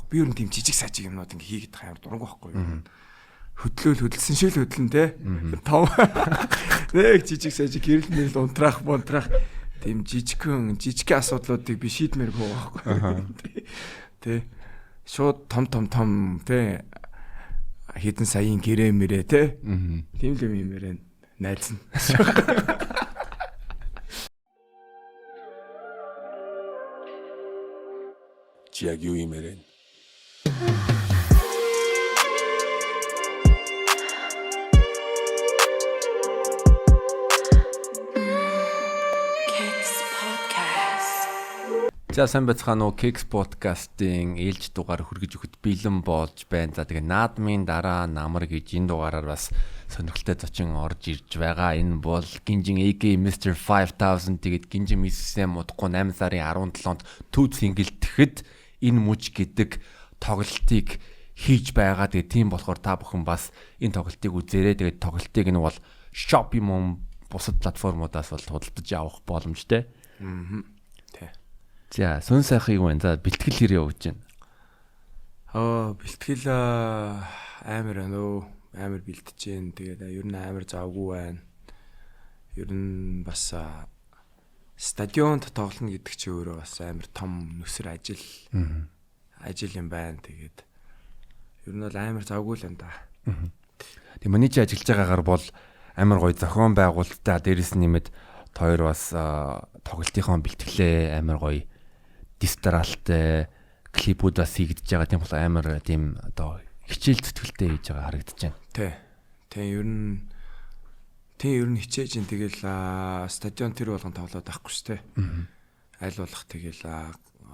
Би ер нь тийм жижиг сажиг юмнууд ингээ хийгээд байгаа юм дургу байхгүй юу. Хөдлөөл хөдөлсөн шиг л хөдлөн те. Том. Нэг жижиг сажиг гэрэл мэрэл унтраах бунтраах тийм жижигхэн жижиг асуудлуудыг би шийдмээргүй байхгүй. Тэ. Шууд том том том те хэдэн саяын гэрээ мэрээ те. Тийм л юм юмэрээ найзна. Чи яг юу юм ярэ? Kicks Podcast. За сайн байцгаана уу Kicks podcast-ийн ээлж дугаар хүргэж өгөхөд бэлэн болж байна. За тэгээ наадмын дараа намар гэж энэ дугаараар бас сонирхолтой зочин орж ирж байгаа. Энэ бол Гинжин AK Mr 5000 тэгээд Гинжин Miss Sam удахгүй 8 сарын 17-нд төв цэнгэлтэхэд энэ мүж гэдэг тоглолтыг хийж байгаа. Тэгээд тийм болохоор та бүхэн бас энэ тоглолтыг үзээрэй. Тэгээд тоглолтыг нь бол Shopee мөн бусад платформудаас бол худалдаж авах боломжтой. Тэ. За, сүн сайхан юу вэ? За, бэлтгэл хэр явж байна? Аа, бэлтгэл амар байна өө. Амар бэлтэж гин. Тэгээд ер нь амар завгүй байна. Ер нь бас стадионд тоглоно гэдэг чи өөрөө бас амар том нүсэр ажил. Ажил юм байна. Тэгээд ер нь бол амар завгүй л юм да. Тэг миний чи ажиллаж байгаагаар бол амар гоё зохион байгуулалттай дээрэс нь нэмээд хоёр бас тоглолтынхоо бэлтгэлээ амар гоё дистралтай клипүүд бас хийгдэж байгаа. Тийм болохоор амар тийм одоо хичээл зүтгэлтэй хийж байгаа харагдаж байна. Тэ. Тэ ер нь тэ ер нь хичээж ин тэгэл стадион тэр болгон тоглоод байхгүй шүү дээ. Аль болох тэгэл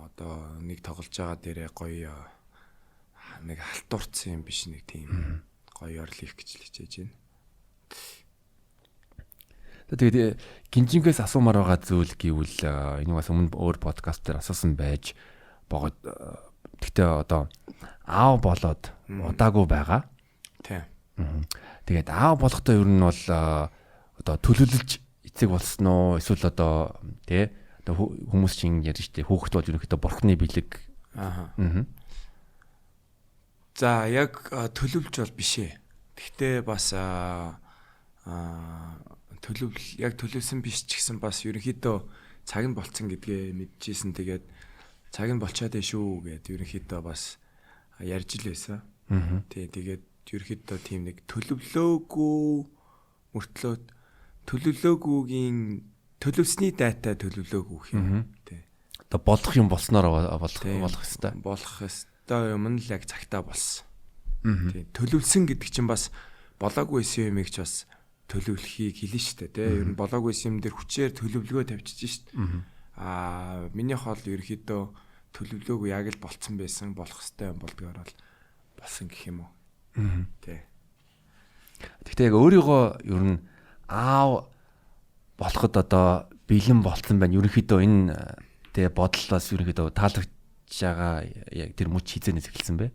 одоо нэг тоглож байгаа дээрээ гоё нэг халтурцсан юм биш нэг тийм гоё орл хийх гэж л хичээж байна. Тэгээд гинжингээс асуумаар байгаа зүйл гэвэл энэ бас өмнө өөр подкаст дээр асуусан байж богод. Гэхдээ одоо аав болоод удаагүй байгаа. Тэ. Тэгээд аав болохдоо ер нь бол одоо төлөвлөж эцэг болсон уу? Эсвэл одоо тий одоо хүмүүс чинь ярьж штэ хүүхэд бол ерөнхийдөө бурхны бэлэг. Ааха. За яг төлөвлөж бол биш ээ. Гэхдээ бас төлөвл яг төлөвлөсөн биш ч гэсэн бас ерөнхийдөө цаг нь болцсон гэдгээ мэдчихсэн. Тэгээд цаг нь болчоод ээ шүү гэд ерөнхийдөө бас ярьж л байсан. Тий, тэгээд ерөнхийдөө тийм нэг төлөвлөөгүй мөртлөө төлөвлөөгүйгийн төлөвсний дайтай төлөвлөөгүй гэх юм. Тий. Одоо болох юм болсноор болох болох ёстой. Болох ёстой юм нь л яг цагтаа болсон. Тий. Төлөвлөсөн гэдэг чинь бас болоогүй байсан юмыг ч бас төлөвлөхийг хэлнэ шүү дээ, тий. Ер нь болоогүй юм дээр хүчээр төлөвлөгөө тавьчихж шүү дээ. Аа, миний хол ерөнхийдөө төлөвлөөгүй яг л болцсон байсан, болох ёстой юм болдгоор бол болсон гэх юм уу. Тий. Гэхдээ яг өөрийгөө ер нь аав болоход одоо бэлэн болцсон байна. Ерөнхийдөө энэ тий бодлоос ерөнхийдөө таалагдж байгаа яг тэр мөч хизээнээс эхэлсэн бэ?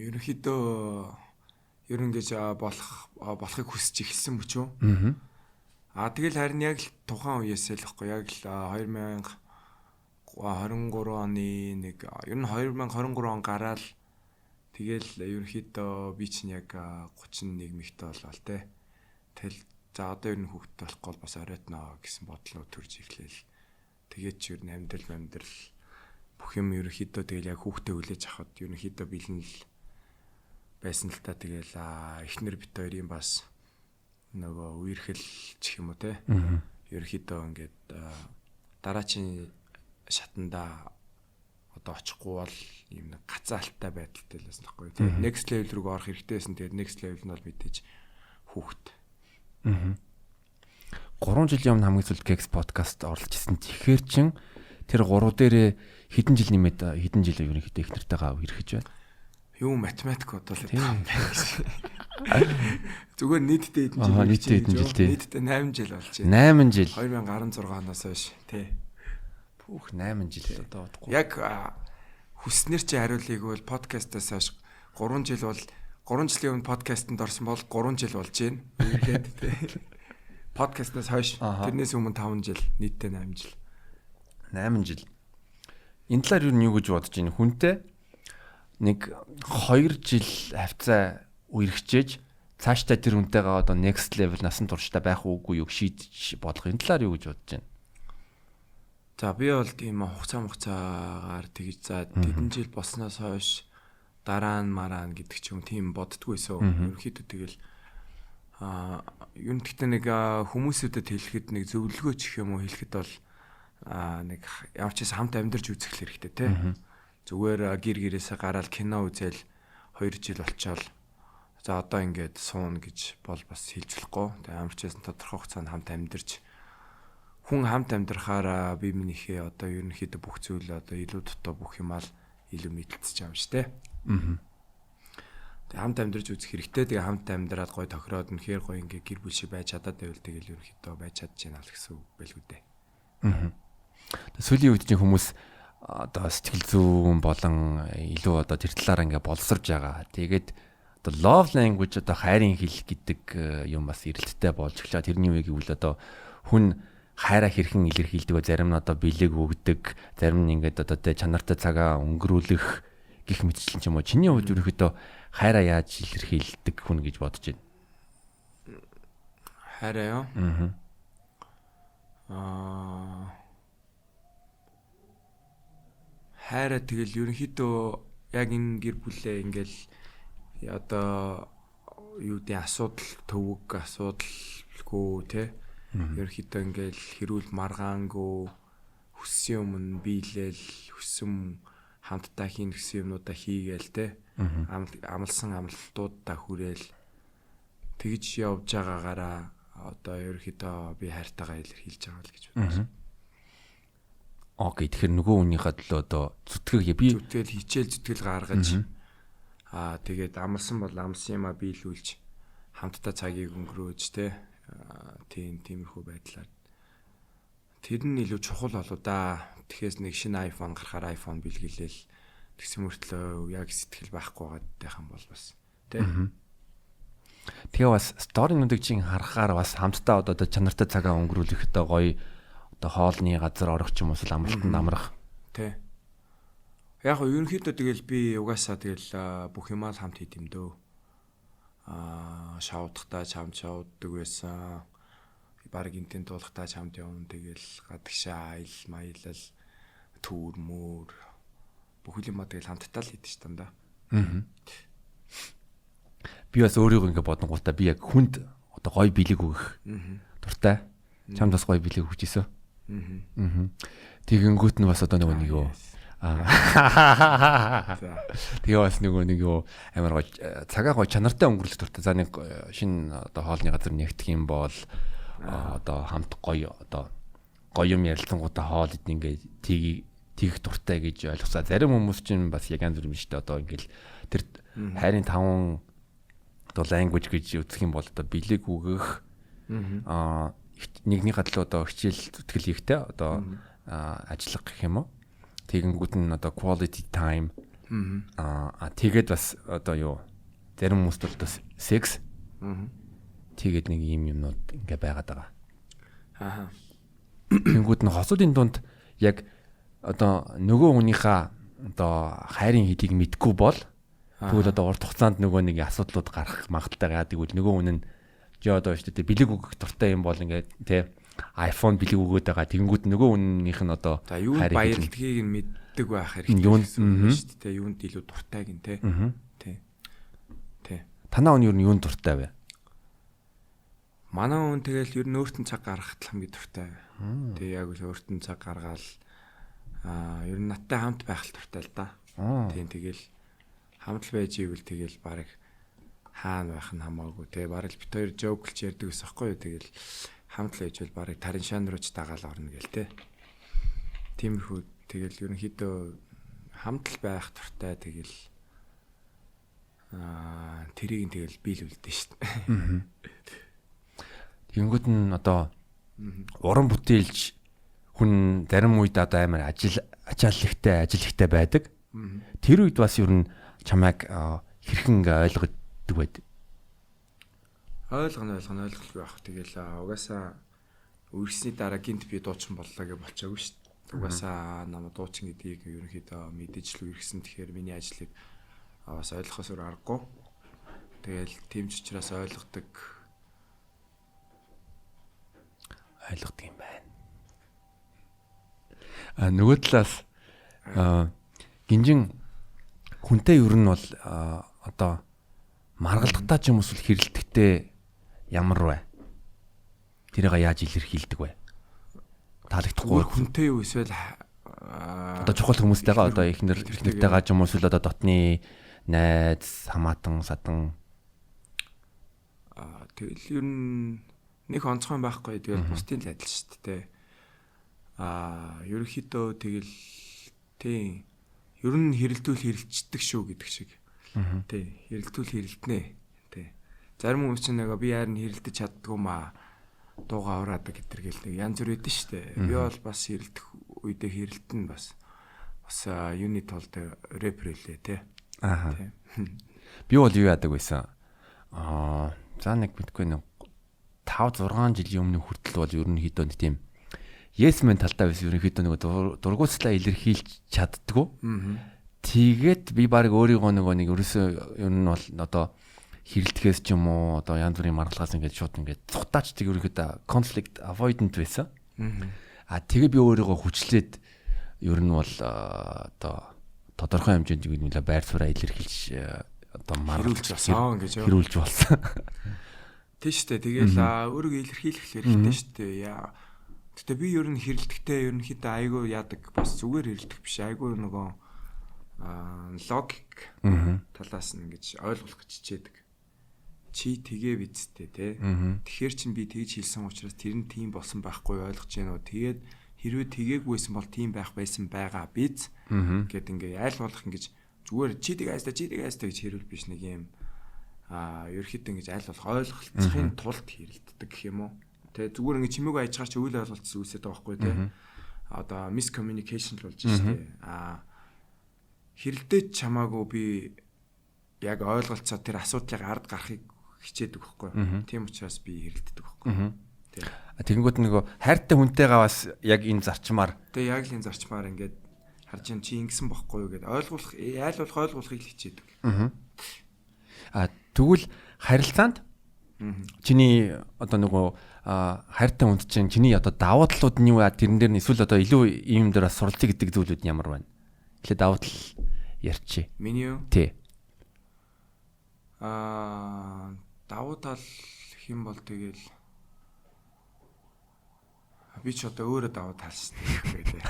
Ерөнхийдөө ер нь ингэж болохыг хүсэж эхэлсэн мөч үү? Аа тэгэл харин яг л тухайн үеэсээ л ихгүй яг л 2023 оны нэг ер нь 2023 он гараал тэгэл ерөнхийдөө би чинь яг 31 мэгтэй болол те. Тэгэл за одоо ер нь хүүхдтэй болохгүй бол бас оройтноо гэсэн бодлоо төрж эхлээл. Тэгээд ч ер нь амьдрал бүх юм ерөнхийдөө тэгэл яг хүүхдээ хүлээж авахд ерөнхийдөө бэлэн л байсан л та. Тэгэл эхнэр бит хоёрын бас нөгөө үерхэл ч юм уу те. Ерөнхийдөө ингээд дараачийн шатанда одоо очихгүй бол ийм нэг гацаалтай байдалтай л байсан байхгүй тий. Next level рүү орох хэрэгтэй байсан. Тэгээд next level нь бол мэдээж хүүхэд. 3 жилийн өмнө хамгийн сүүлд Kicks podcast оролцож исэн. Тэгэхээр чин тэр 3 дээрээ хэдэн жил нэмээд хэдэн жил ерөнхийдөө их нартайгаа үерхэж байна? Юу математик бодлоо юм байна гэж. Зүгээр нийтдээ хэдэн жил? Нийтдээ хэдэн жил тий. Нийтдээ 8 жил болж байна. 8 жил. 2016 оноос хойш тий. Пүүх 8 жил одоо бодохгүй. Яг хүснэр чи хариулъя гэвэл подкастаас хойш 3 жил бол 3 жилийн өмнө подкастэнд орсон бол 3 жил болж байна. Үерхэд тий. Подкастнаас хойш тэрнээс өмнө 5 жил, нийтдээ 8 жил. 8 жил. Энэ талаар юу нь юу гэж бодож байна? Хүнтэй нэг 2 жил хавцаа үерхчээж цаашдаа тэр хүнтэйгээ одоо next level насан туршдаа байх уугүй юу шийдэж бодох. Энэ талаар юу гэж бодож байна? За, би бол тийм хугацаагаар тэгж, за, тэдэн жил болсноос хойш дараа нь мараа нь гэдэг ч юм, тийм боддгоо байсан. Ерөнхийдөө тэгэл ер нь гэхдээ нэг хүмүүсүүдэд хэлэхэд, нэг зөвлөгөө ч гэх юм уу хэлэхэд бол нэг ямар ч байсан хамт амьдарч үзэх хэрэгтэй те. Зүгээр гэр гэрээсээ гараал кино үзэл 2 жил болчоол, за, одоо ингээд сууна гэж бол бас хэлж болохгүй. Тэгээ ямар ч байсан тодорхой хугацаанд хамт амьдарч, хүн хамт амьдрахаараа бие биенийхээ одоо ерөнхийдөө бүх зүйл одоо илүү дутуу бүх юмаа л илүү мэдлцэж байгаа юм шүү дээ. Тэгээ хамт амьдарч үзэх хэрэгтэй. Тэгээ хамт амьдраад гой тохироод, үнэхээр гоё ингээ гэр бүл шиг байж чадаад байвал тэгэл ерөнхийдөө байж чадж байна л гэсэн үг байлгүй дээ. Сүүлийн үед чинь хүмүүс одоо сэтгэл зүйн болон илүү одоо тэр талаараа ингээ боловсрж байгаа. Тэгээд одоо love language, одоо хайрын хэл гэдэг юм бас эрэлттэй болж эхлэв. Тэрний үеийг гэвэл одоо хүн хайраа хэрхэн илэрхийлдэг вэ? Зарим нь одоо бэлэг өгдөг, зарим нь ингээд одоо тэ чанартай цагаа өнгөрүүлэх гэх мэтчлэн ч юм уу. Чиний хувьд ерөнхийдөө хайраа яаж илэрхийлдэг хүн гэж бодож байна? Хайраа юу? Аа. Хайраа тэгэл ерөнхийдөө яг энэ гэр бүлээ ингээл одоо юу гэдэг, асуудал төвөг асуудалгүй те, ерөнхийдөө ингээл хэрүүл маргаангүй, хүссэн юм нь биелэл, хүссэн хамтдаа хийн гэсэн юмнуудаа хийгээл те, амлсан амлалтуудаа хүрээл, тэгж явж байгаагаараа одоо ерөнхийдөө би хайртайгаа илэрхийлж байгаа л гэж бодож байна. Okay, тэгэхээр нөгөө хүнийхээ төлөө одоо зүтгэх би Зүтгэл, хичээл зүтгэл гаргаж, тэгээд амлсан бол амлсан юмаа биелүүлж, хамтдаа цагийг өнгөрөөж те, тийм тиймэрхүү байдлаар, тэр нь илүү чухал болоо да. Тэгэхээс нэг шинэ iPhone гарахаар iPhone бэлгэлээл тэгсэн мөртлөө яг сэтгэл байхгүй байгаад юм бол бас те. Тэгээ бас story нуудыг чинь харахаар бас хамтдаа одоо чанартай цагаа өнгөрүүлэх, одоо гоё одоо хоолны газар орох ч юм уу, эсвэл амралтанд амрах. Тэ. Яг нь ерөнхийдөө тэгэл би угаасаа тэгэл бүх юмаа л хамт хийд юм дөө. Шавдахтаа чамд шавддаг байсан. Бараг энтэн туулахтаа чамд явна. Тэгэл гадагшаа аял маялал, түүр мөр бүх юм тэгэл хамтдаа л хийдэг ш дандаа. Би бас өөрийгөө ингэ бодонгуудаа би яг хүнд одоо гоё бэлэг өгөх дуртай. Чамд бас гоё бэлэг өгч ирсэн. Аа. Тэгэнгүүт нь бас одоо нөгөө нэг юу. Тэгээ бас нөгөө нэг юу, амар гоё цагаа гоё чанартай өнгөрүүлэх дуртай. За, нэг шинэ одоо хоолны газар нэгтгэх юм бол одоо хамт гоё одоо гоё юм ярилцсангуудаа хоол идэн ингээ тэгэх дуртай гэж ойлгосоо. Зарим хүмүүс чинь бас яг янз бүр юм шүү дээ. Одоо ингээл тэр хайрын таван одоо language гэж үзэх юм бол одоо бэлэг өгөх, нэгний төлөө одоо хичээл зүтгэл хийхтэй, одоо ажиллах гэх юм уу. Тэгэнгүүт нь одоо quality time, тэгээд бас одоо юу, зарим хүмүүст бол одоо секс, тэгээд нэг ийм юмнууд ингээ байгаад байгаа. Тэгэнгүүт нь хосуудын дунд яг одоо нөгөө хүнийхээ одоо хайрын хэлийг мэдгүй бол тэгвэл одоо урт хугацаанд нөгөө нэг асуудлууд гарах магадлалтай. Яа гэвэл нөгөө хүн нь жоо одоо шүү дээ, бэлэг өгөх дуртай юм бол ингээд тий iPhone бэлэг өгөөд байгаа. Тэгэнгүүт нөгөө хүнийх нь одоо За, юунд баярлдгийг нь мэддэг байх хэрэгтэй гэсэн үг шүү дээ. Юунд илүү дуртайг нь тий. Тий. Тий. Танаа хүн юу нь юунд дуртай вэ? Манай хүн тэгэл ер нь өөртөө цаг гаргахад л хамгийн дуртай. Тэгээ яг л өөртөө цаг гаргаал, ер нь надтай хамт байх л дуртай л да. Тийм, тэгэл хамт л байж ивэл тэгэл баг хаана байх нь хамаагүй те, бараг л бит хоёр joke лж ярьдаг гэсэн байхгүй юу, тэгэл хамт л байж бол бараг Тариншаан руу ч дагаал орно гэл те. Тиймэрхүү, тэгэл ерөнхийдөө хамт л байх дуртай, тэгэл тэрийг нь тэгэл биелүүлдэ шүү дээ. Тэгэнгүүт нь одоо уран бүтээлч хүн зарим үед одоо амар ажил ачаал ихтэй, ажил ихтэй байдаг. Тэр үед бас ер нь чамайг хэрхэн ингээ ойлгодог байд? Ойлгоно, ойлгоно, ойлголгүй байх. Тэгэл угаасаа үрсний дараа гинт би дуучин боллоо гэж болчоогүй шүү дээ. Угаасаа намайг дуучин гэдгийг ерөнхийдөө мэдээж л үерхсэн. Тэгэхээр миний ажлыг бас ойлгохоос өөр аргагүй. Тэгэл тийм ч учраас ойлгодог. Ойлгодог юм байна. А нөгөө талаас гинжин хүнтэй ер нь бол одоо маргалдахтаа ч юм эсвэл хэрэлдэхдээ ямар вэ? Тэрийг яаж илэрхийлдэг вэ? Таалагдахгүй хүнтэй юу эсвэл одоо чухал хүмүүстэйгээ одоо эхнэр эхнэртэйгээ ч юм уу эсвэл одоо дотны найз, хамаатан, садан тэгэл ер нь нэг онцгой байхгүй. Тэгэл бусдын л адил шүү дээ. Ерөнхийдөө тэгэл тийм ер нь хэрэлдүүл хэрэлцдэг шүү гэдэг шиг. Тий, хэрэлдүүл хэрэлднэ. Тий. Зарим хүмүүс чинь нэг би яар нь хэрэлдэж чаддгүй маа дууга авраадаг гэтэр гэл нэг янз бүр өгдөн шүү дээ. Би бол бас хэрэлдэх үедээ хэрэлдэн бас юуны тулд рэпер үлээ тий. Аа. Би бол юу яадаг байсан. За нэг мэдгүй нэг 5 6 жилийн өмнө хүртэл бол ерөнхийдөө нэг тийм yes man талдаа байсан. Ерөнхийдөө нэг дургуутслаа илэрхийлж чаддгүй. Тэгээд би баг өөрийгөө нөгөө нэг ерөөсөө ер нь бол одоо хэрэлдэхээс ч юм уу одоо янз бүрийн маргалгаас ингээд шууд ингээд цухтаач тэг ерөнхийдөө conflict avoidant байсан. А тэгээ би өөрийгөө хүчлээд ер нь бол одоо тодорхой хэмжээнд юу гэдэг нь байр сууриа илэрхийлж одоо маргалж болсон гэж хэрүүлж болсон. Тий шүү дээ. Тэгэл өөрийгөө илэрхийлэх хэрэгтэй шүү дээ. Яа. Гэтэ би ер нь хэрэлдэхдээ ерөнхийдөө айгүй яадаг бас зүгээр хэрэлдэх биш айгүй нөгөө логик талаас нь ингэж ойлгох гэж хичээдэг. Чи тэгээ бидтэй те. Тэгэхээр чин би тэгж хэлсэн учраас тэр нь тийм болсон байхгүй ойлгож гэнэ үү. Тэгээд хэрвээ тэгээгүйсэн бол тийм байх байсан байгаа биз гэд ингээ айл болох ингэж зүгээр чи тэг айста чи тэг айста гэж хэрүүл биш нэг юм ерөөхдөө ингэж айл болох ойлголцохын тулд хэрэлддэг гэх юм уу. Тэ зүгээр ингээ чимээгүй ажгаар чи үйл ойлголц үүсээд байгаа байхгүй те. Одоо miscommunication л болж штэ. Хэрэлдэж чамаагүй би яг ойлголцоо тэр асуудлыг ард гарахыг хичээдэг байхгүй. Тийм учраас би хэрэлддэг байхгүй. Тийм. Тэгэнгүүт нөгөө хайртай хүнтэйгээ бас яг энэ зарчмаар. Тэгээ яг л энэ зарчмаар ингээд харж ин чи ингэсэн бохгүй юу гэд ойлгуулах айл болох ойлгуулахыг л хичээдэг. Тэгвэл харилцаанд чиний одоо нөгөө хайртай хүнд чинь чиний одоо давуу талууд нь юу вэ? Тэрэн дээр нь эсвэл одоо илүү ийм дээр бас суралцъя гэдэг зүйлүүд нь ямар байна? Эхлээд давуу тал ярьчих. Миний юу? Тий. Давуу тал гэх юм бол тэгэл би ч одоо өөрөө давуу тал шүү дээ.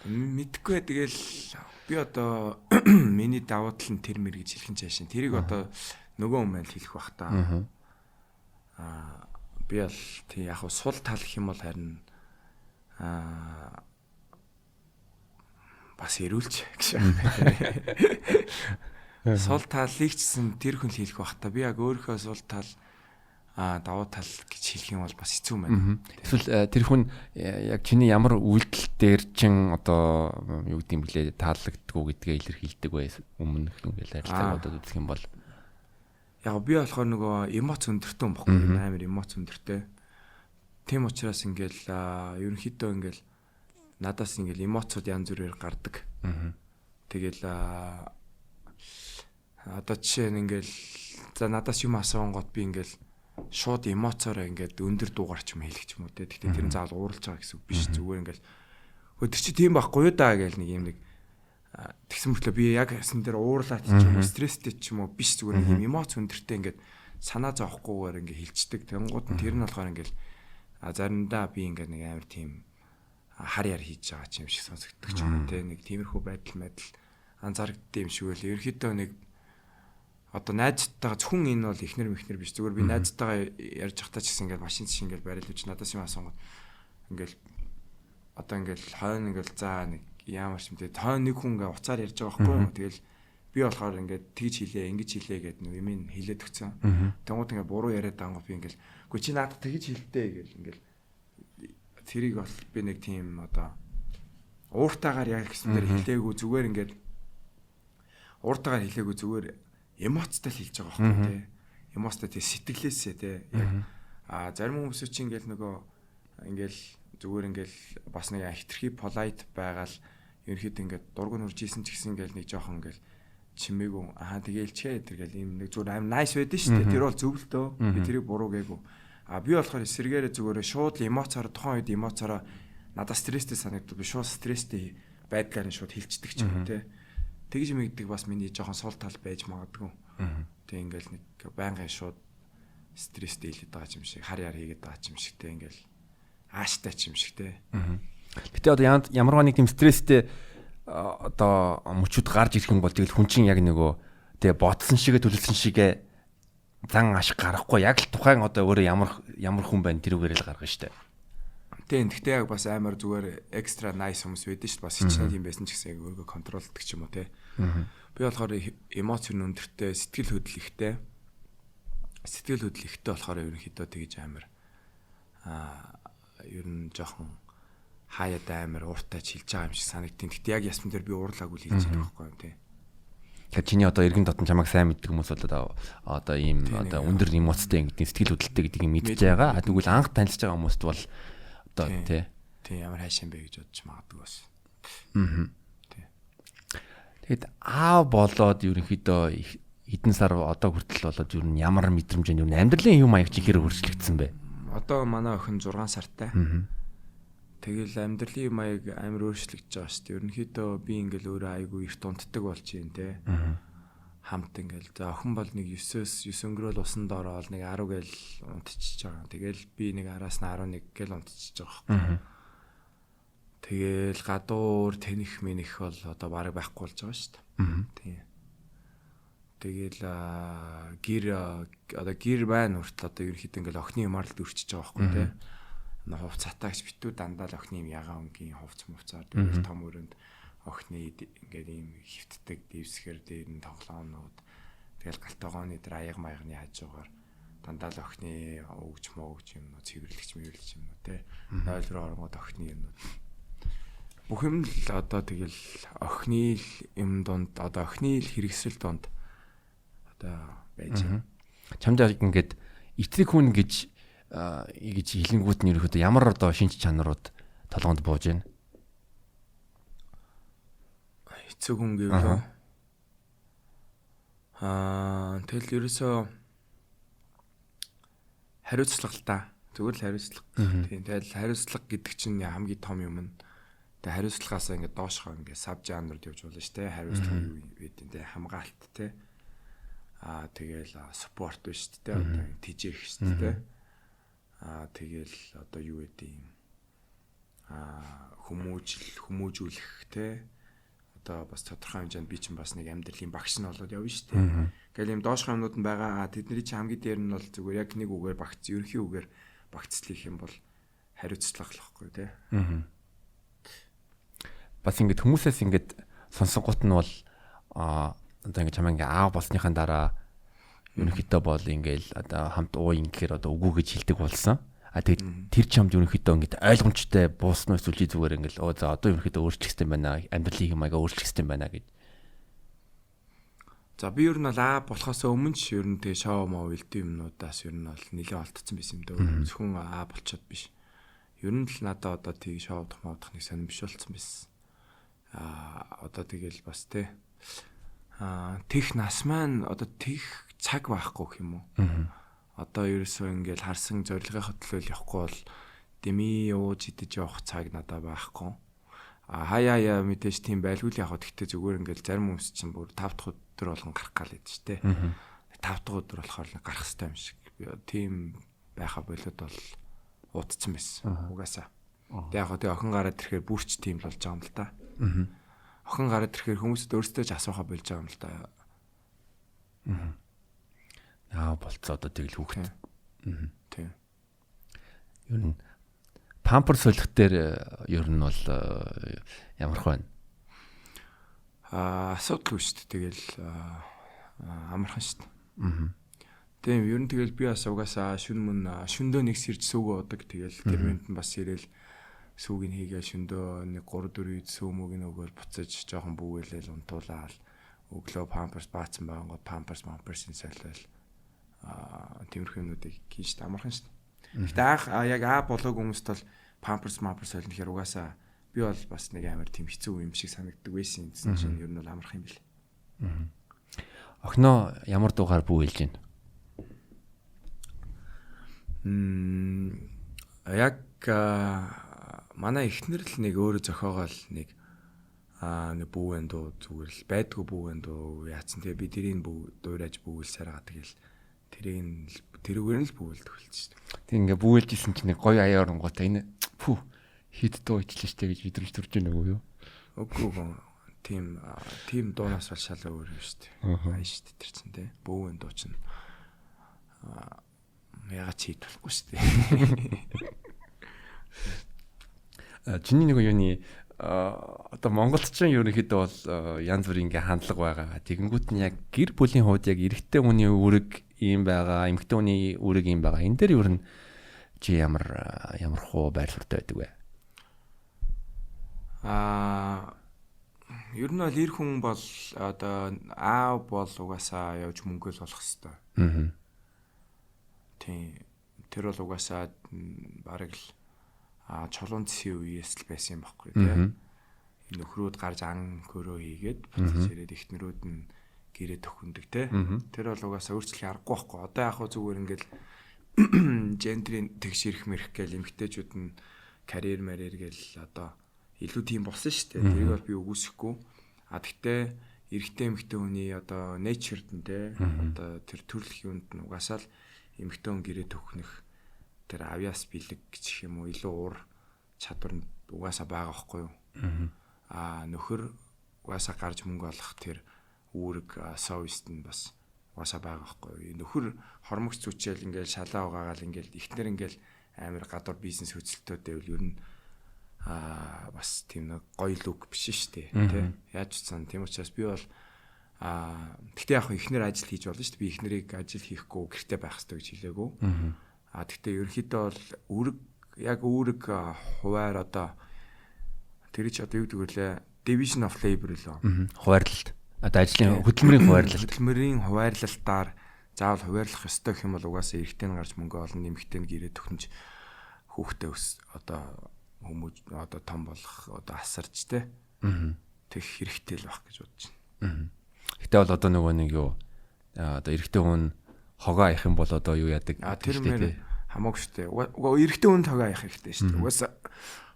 Мэдгүй тэгэл би одоо миний давуу тал нь тэр мэр гэж хэлхэн чаашин. Тэрийг одоо нөгөө хүмүүс л хэлэх бах та. Би бол тий яг сул тал гэх юм бол харин бас эрүүлж гэж. Сул талыг чсэн тэр хүн л хэлэх бах та. Би яг өөрийнхөө сул тал давуу тал гэж хэлэх юм бол бас хэцүү байна. Эсвэл тэр хүн яг чиний ямар үйлдэл дээр чин одоо юу гэдэг юм блэ таалагддгүү гэдгээ илэрхийлдэг вэ? Өмнөх ингээл харилцааг бодоод үзэх юм бол яг би болохоор нөгөө эмоц өндөртэй юм бохгүй амар эмоц өндөртэй. Тийм учраас ингээл ерөнхийдөө ингээл надаас ингээл эмоцууд янз бүрээр гардаг. Тэгэл одоо жишээ нь ингээл за надаас юм асуунгууд би ингээл шууд эмоцоороо ингээд өндөр дуугаар ч юм хэлэх ч юм уу те. Гэхдээ тэр нь заавал ууралж байгаа гэсэн үг биш. Зүгээр ингээл хөө тэр чи тийм байхгүй юу даа гэл нэг юм нэг тэгсэн мөртлөө би яг ясан дээр уурлаад ч юм уу стресстэй ч юм уу биш зүгээр нэг юм эмоц өндөртэй ингээд санаа зовхгүйгээр ингээд хилчдэг. Тэнгууд нь тэр нь болохоор ингээд заримдаа би ингээд нэг амар тийм хар яр хийж байгаа ч юм шиг сонсогддог ч юм уу те. Нэг тиймэрхүү байдал анзаарэгддэг юм шиг үл. Ерөнхийдөө нэг одоо найзтайгаа зөвхөн энэ бол эхнэр мэхнэр биш. Зүгээр би найзтайгаа ярьж байхдаа ч гэсэн ингээд машин чинь ингээд барилж надаас юм асуунгууд ингээд одоо ингээд хойно ингээд за нэг ямар ч юм те хойно нэг хүн ингээд уцаар ярьж байгаа байхгүй юу. Тэгэл би болохоор ингээд тэгж хэлээ, ингэж хэлээ гэд нэг юм хэлээд өгсөн. Тэнгууд ингээд буруу яриад ангууд би ингээд үгүй чи надад тэгж хэлдэ гэл ингээд тэрийг бол би нэг тийм одоо ууртаагаар яг гэсэн дээр хэлээгүй зүгээр ингээд ууртаагаар хэлээгүй зүгээр эмоцтой л хэлж байгаа байхгүй тий. Эмоцтой тий сэтгэлээсээ тий. Яг зарим хүмүүс чинь ингээл нөгөө ингээл Зүгээр ингээл бас нэг хитрхи polite байгаал ерөнхийдөө ингээд дург нь үрж исэн ч гэсэн ингээл нэг жоохон ингээл чимээгүй аа тэгээл ч тэр гэл ийм нэг зүгээр аим nice байдэн шүү дээ. Тэр бол зөв л дөө. Би тэрийг буруу гээгүй. А би болохоор эсэргээрээ зүгээр шууд л эмоцоор тухайн үед эмоцороо надад стресстэй санагдав. Би шууд стресстэй байдлаар нь шууд хилчдэг ч юм уу те. Тэгж мэгдэг бас миний жоохон сул тал байж магадгүй. Тэг ингээл нэг байнгын шууд стресстэй илээд байгаа юм шиг, хар яр хийгээд байгаа юм шиг те ингээл ааштай ч юм шиг те. Гэтэ одоо ямарваа нэг тийм стресстэй одоо мөчүүд гарч ирэх юм бол тэгэл хүн чинь яг нөгөө тэгээ ботсон шигэ төлөвлөсөн шигэ зан ашиг гарахгүй яг л тухайн одоо өөрөө ямар ямар хүн байна тэрүүгээр л гаргана штэ. Тийм, гэхдээ яг бас амар зүгээр extra nice хүмүүс байдаг шүү дээ. Бас хичнээн тийм байсан ч гэсэн яг өөрийгөө control-ддог ч юм уу те. Би болохоор эмоц нь өндөртэй, сэтгэл хөдлөл ихтэй. Сэтгэл хөдлөл ихтэй болохоор ерөнхийдөө тэгж амар ер нь жоохон хаяад амар ууртай ч хэлж байгаа юм шиг санагдтiin. Гэхдээ яг ясман дээр би уурлаагүй л хэлж байгаа байхгүй юу те. Тэгэхээр чиний одоо эргэн дотн чамайг сайн мэддэг хүмүүс бол одоо ийм одоо өндөр эмоцтой гэдэг сэтгэл хөдлөлттэй гэдгийг мэдж байгаа. Тэгвэл анх танилцж байгаа хүмүүст бол одоо тий. Тий, ямар хайшин бэ гэж бодож магадгүй бас. Тий. Тэгэд аав болоод ерөнхийдөө хэдэн сар одоо хүртэл болоод ер нь ямар мэдрэмж нь ер нь амьдралын юм маяг чи хэр өөрчлөгдсөн бэ? Одоо манай охин 6 сартай. Тэгэл амьдралын маяг амар өөрчлөгдөж байгаа шүү дээ. Ерөнхийдөө би ингээл өөрөө айгүй эрт унтдаг болж юм те. Хамт ингээл за охин бол нэг 9-өөс 9 өнгөрөөл усан доор ол нэг 10 гээл унтчихж байгаа. Тэгэл би нэг араас нь 11 гээл унтчихж байгаа байхгүй. Тэгэл гадуур тэнэх мэнэх бол одоо бараг байхгүй болж байгаа шүү дээ. Тийм. Тэгэл гэр одоо гэр байна хүртэл одоо ерөнхийдөө ингээл охины юмар л дүрчиж байгаа байхгүй те. Хувцатаагч битүү дандаа л охины юм ягаан өнгийн хувц мувцаар тэгэл том өрөөнд охины ингээд ийм хөвтдөг дэвсгэр дээр нь тоглоомнууд тэгэл галтогооны дээр аяга маягны хажуугаар дандаа л охины өгч мөгч юмнууд цэвэрлэгч мэвэрлэгч юмнууд те 0 руу оронгууд охины юмнууд бүх юм л одоо тэгэл охины л юм дунд одоо охины л хэрэгсэл дунд одоо байж байна. Чамд яг ингээд эцэг хүн гэж хэлэнгүүт нь ерөөхдөө ямар одоо шинж чанарууд толгоонд бууж байна? Эцэг хүн гэвэл тэгэл ерөөсөө хариуцлага л та. Зүгээр л хариуцлага. Тийм, тэгэл хариуцлага гэдэг чинь хамгийн том юм нь. Тэгээ хариуцлагаасаа ингээд доошхоо ингээд саб жанрд явж болно шүү дээ. Хариуцлага юу вэ гэдэг те хамгаалт те. Тэгэл спорт биш шүү дээ. Одоо тэжээх шүү дээ. Тэгэл одоо юу гэдэг юм хүмүүжил хүмүүжүүлэх те одоо бас тодорхой хэмжээнд би чинь бас нэг амьдралын багш нь болоод явна шүү дээ. Ингээл юм доошх юмнууд нь байгаа. Тэдний чинь хамгийн дээр нь бол зүгээр яг нэг үгээр багц ерөнхий үгээр багцлах юм бол хариуцлага л байхгүй те. Бас ингээд хүмүүсээс ингээд сонсонгууд нь бол одоо ингээд чамаа ингээд аав болсныхаа дараа ерөнхийдөө бол ингээл одоо хамт уу ингэхээр одоо үгүй гэж хэлдэг болсон. Тэгээд тэр чамд ерөнхийдөө ингээд ойлгомжтой буусан уу эсвэл зүгээр ингээл оо за одоо ерөнхийдөө өөрчлөх хэрэгтэй байна, амьдралын юм аяга өөрчлөх хэрэгтэй байна гэж. За би ер нь бол аа болохоос өмнө ч ер нь тэгээ шоу моо элдв юмнуудаас ер нь бол нэлээд олдсон байсан юм дөө. Зөвхөн аа болчоод биш. Ер нь л надад одоо тийг шоу модох нэг сонирн биш болсон байсан. Одоо тэгэл бас те тех нас маань одоо тех цаг байхгүй гэх юм уу. Одоо ерөөсөө ингээл харсан зорилгынхаа төлөө явахгүй бол дэмий ууж идэж явах цаг надад байхгүй. Хаяа мэдээж тийм байлгүй л яг гэхдээ зүгээр ингээл зарим хүмүүс чинь бүр 5 дахь өдөр болгон гарах гал байдаг шүү дээ. 5 дахь өдөр болохоор гарах хэрэгтэй юм шиг. Тийм байха болоод бол уудцсан байсан. Угаасаа. Тэг яг тэг охин гараад ирэхээр бүрч тийм л болж байгаа юм л та. Охин гараад ирэхээр хүмүүсд өөрсдөө ч асуухаа болж байгаа юм л та. Болцоо одоо тэгэл хүүхэд. Тийм. Ер нь пампер солих дээр ер нь бол ямар хөө байна? Асуудалгүй шүү дээ. Тэгэл амархан шүү дээ. Тийм, ер нь тэгэл би бас угаасаа шүн мөн шөндөө нэг сэрж сүүг уудаг. Тэгэл тэр минут нь бас сэрэл сүүг нь хийгээ шөндөө нэг 3 4 ид сүү мөг нь өгөөл буцаж жоохон бүүгэлэл унтуулаад өглөө памперс баацсан байгангууд памперсын солиол тиймэрхүү юмнуудыг хийн шүү дээ, амархан шүү дээ. Гэтэ анх яг аа болоог хүмүүст бол памперс мамперс солино гэхээр угаасаа би бол бас нэг амар тийм хэцүү юм шиг санагддаг байсан гэсэн чинь ер нь бол амарх юм бэл. Охиноо ямар дуугаар бүү хэлж байна? Яг манай эхнэр л нэг өөрөө зохиогоол нэг нэг бүүгэн дуу зүгээр л байдгүй бүүгэн дуу яатсан. Тэгээ би тэрийг бүү дуурайж бүүгэлсээр байгаа. Тэгэл тэрийг тэрүүгээр нь л бүүгэлдэг болчих шүү дээ. Тэг ингээ бүүгэлжсэн чинь нэг гоё аяа оронгуудаа энэ пүү хит дуу ичлээ штэ гэж мэдрэмж төрж байна уу юу? Үгүй тийм тийм дуунаас бол шал өөр юм шүү дээ. Аяа шүү дээ тэр чинь те. Бүүгэн дуу чинь ягаад чи хит болохгүй шүү дээ. Чиний нэг юуны одоо Монголд ч ерөнхийдөө бол янз бүрийн ингээ хандлага байгаа. Тэгэнгүүт нь яг гэр бүлийн хувьд яг эрэгтэй хүний үүрэг ийм байгаа, эмэгтэй хүний үүрэг ийм байгаа. Энэ дээр ер нь чи ямар ямар хуу байр суурьтай байдаг вэ? Ер нь бол эр хүн бол одоо аав бол угаасаа явж мөнгө л олох хэвээр. Тийм. Тэр бол угаасаа бараг л чулуун зэсийн үеэс л байсан юм баггүй тий. Нөхрүүд гарч ан хөрөө хийгээд буцаж ирээд эхнэрүүд нь гэрээ төхөндөг тий. Тэр бол угаасаа өөрчлөх аргагүй байхгүй. Одоо яг хөө зүгээр ингээл гендрийн тэгш ирэх мэрх гээл эмгтээчүүд нь карьер марьер гээл одоо илүү тийм болсон шүү дээ. Тэрийг бол би үгүйсэхгүй. А тэгтээ эрэгтэй эмэгтэй хүний одоо nature-д нь тий. Одоо тэр төрөлх юунд нь угаасаа л эмэгтэй хүн гэрээ төхнөх тэр авьяас бэлэг гэх юм уу илүү уур чадвар нь угаасаа байгаа байхгүй юу. Нөхөр угаасаа гарч мөнгө олох тэр үүрэг совест нь бас угаасаа байгаа байхгүй юу. Нөхөр хормогч зүчээл ингээл шалаа угаагаал ингээл ихнэр ингээл амар гадуур бизнес хөцөлтөөд байвал ер нь бас тийм нэг гоё лүк биш шүү дээ тий. Яаж ч сан тийм учраас би бол тэгтээ яг ихнэр ажил хийж болно шүү дээ. Би ихнэрийг ажил хийхгүй гэрте байх хэрэгтэй гэж хэлээгүй. Тэгтээ ерөнхийдөө бол үүрэг яг үүрэг хуваар одоо тэр чи одоо юу гэдэг вүлээ division of labor лөө. Хуваарлалт. Одоо ажлын хөдөлмөрийн хуваарлалт. Хөдөлмөрийн хуваарлалтаар заавал хуваарлах ёстой гэх юм бол угаасаа эрэгтэй нь гарч мөнгө олно, эмэгтэй нь гэрээ төхнөж хүүхдээ өс одоо хүмүүж одоо том болох одоо асарч те. Тэг хэрэгтэй л байх гэж бодож байна. Гэтэ бол одоо нөгөө нэг юу одоо эрэгтэй хүн хогоо аях юм бол одоо юу яадаг? Тэр мөр хамаагүй шүү дээ. Угаа эрэгтэй хүн хогоо аях хэрэгтэй шүү дээ. Угаасаа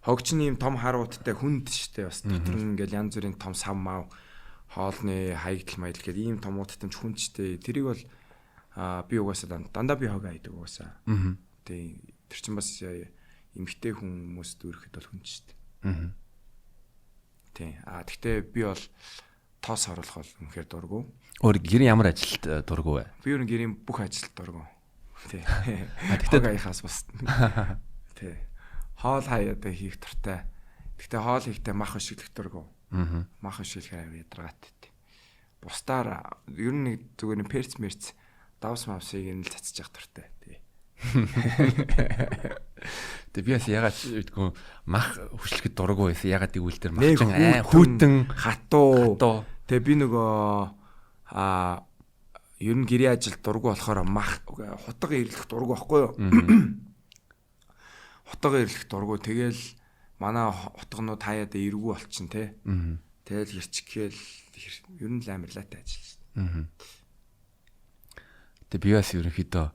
хогч нь ийм том хар уттай хүнд шүү дээ. Бас дотор нь ингээл янз бүрийн том сав мав хоолны хаягдал маягдал гэдэг ийм том уттай ч хүнд шүү дээ. Тэрийг бол би угаасаа дандаа би хогоо айдаг угаасаа. Тий. Тэр чинь бас эмэгтэй хүмүүс дүүрэхэд бол хүнд шүү дээ. Тий. Тэгтээ би бол тоос оруулах бол үнэхээр дургу. Өөр гэрийн ямар ажилд дургу вэ? Би ер нь гэрийн бүх ажилд дургу. Тий. Тэгтээ аяхаас бас. Тий. Хоол хаяад хийх дуртай. Тэгтээ хоол хийхдээ мах өшиглэх дургу. Мах өшиглэхээр амар ядаргаатай. Бусдаар ер нь нэг зүгээр нэг перц мерц давс мавсыг нь л цацчих явах дуртай. Тий. Тэг би бас ягаад гэдгүү мах хөшлөхөд дургу байсан. Ягаад гэвэл тэр мах чинь хүйтэн хатуу. Тэгээ би нөгөө ер нь гэрээ ажил дургу болохоор мах хутга ирлэх дургу байхгүй юу? Хутга ирлэх дургу. Тэгэл манай хутганууд хаяад эргүү болчин те. Тэгэл хэрчгээл ер нь л амар лаатай ажил шүү дээ. Тэг би бас ерөнхийдөө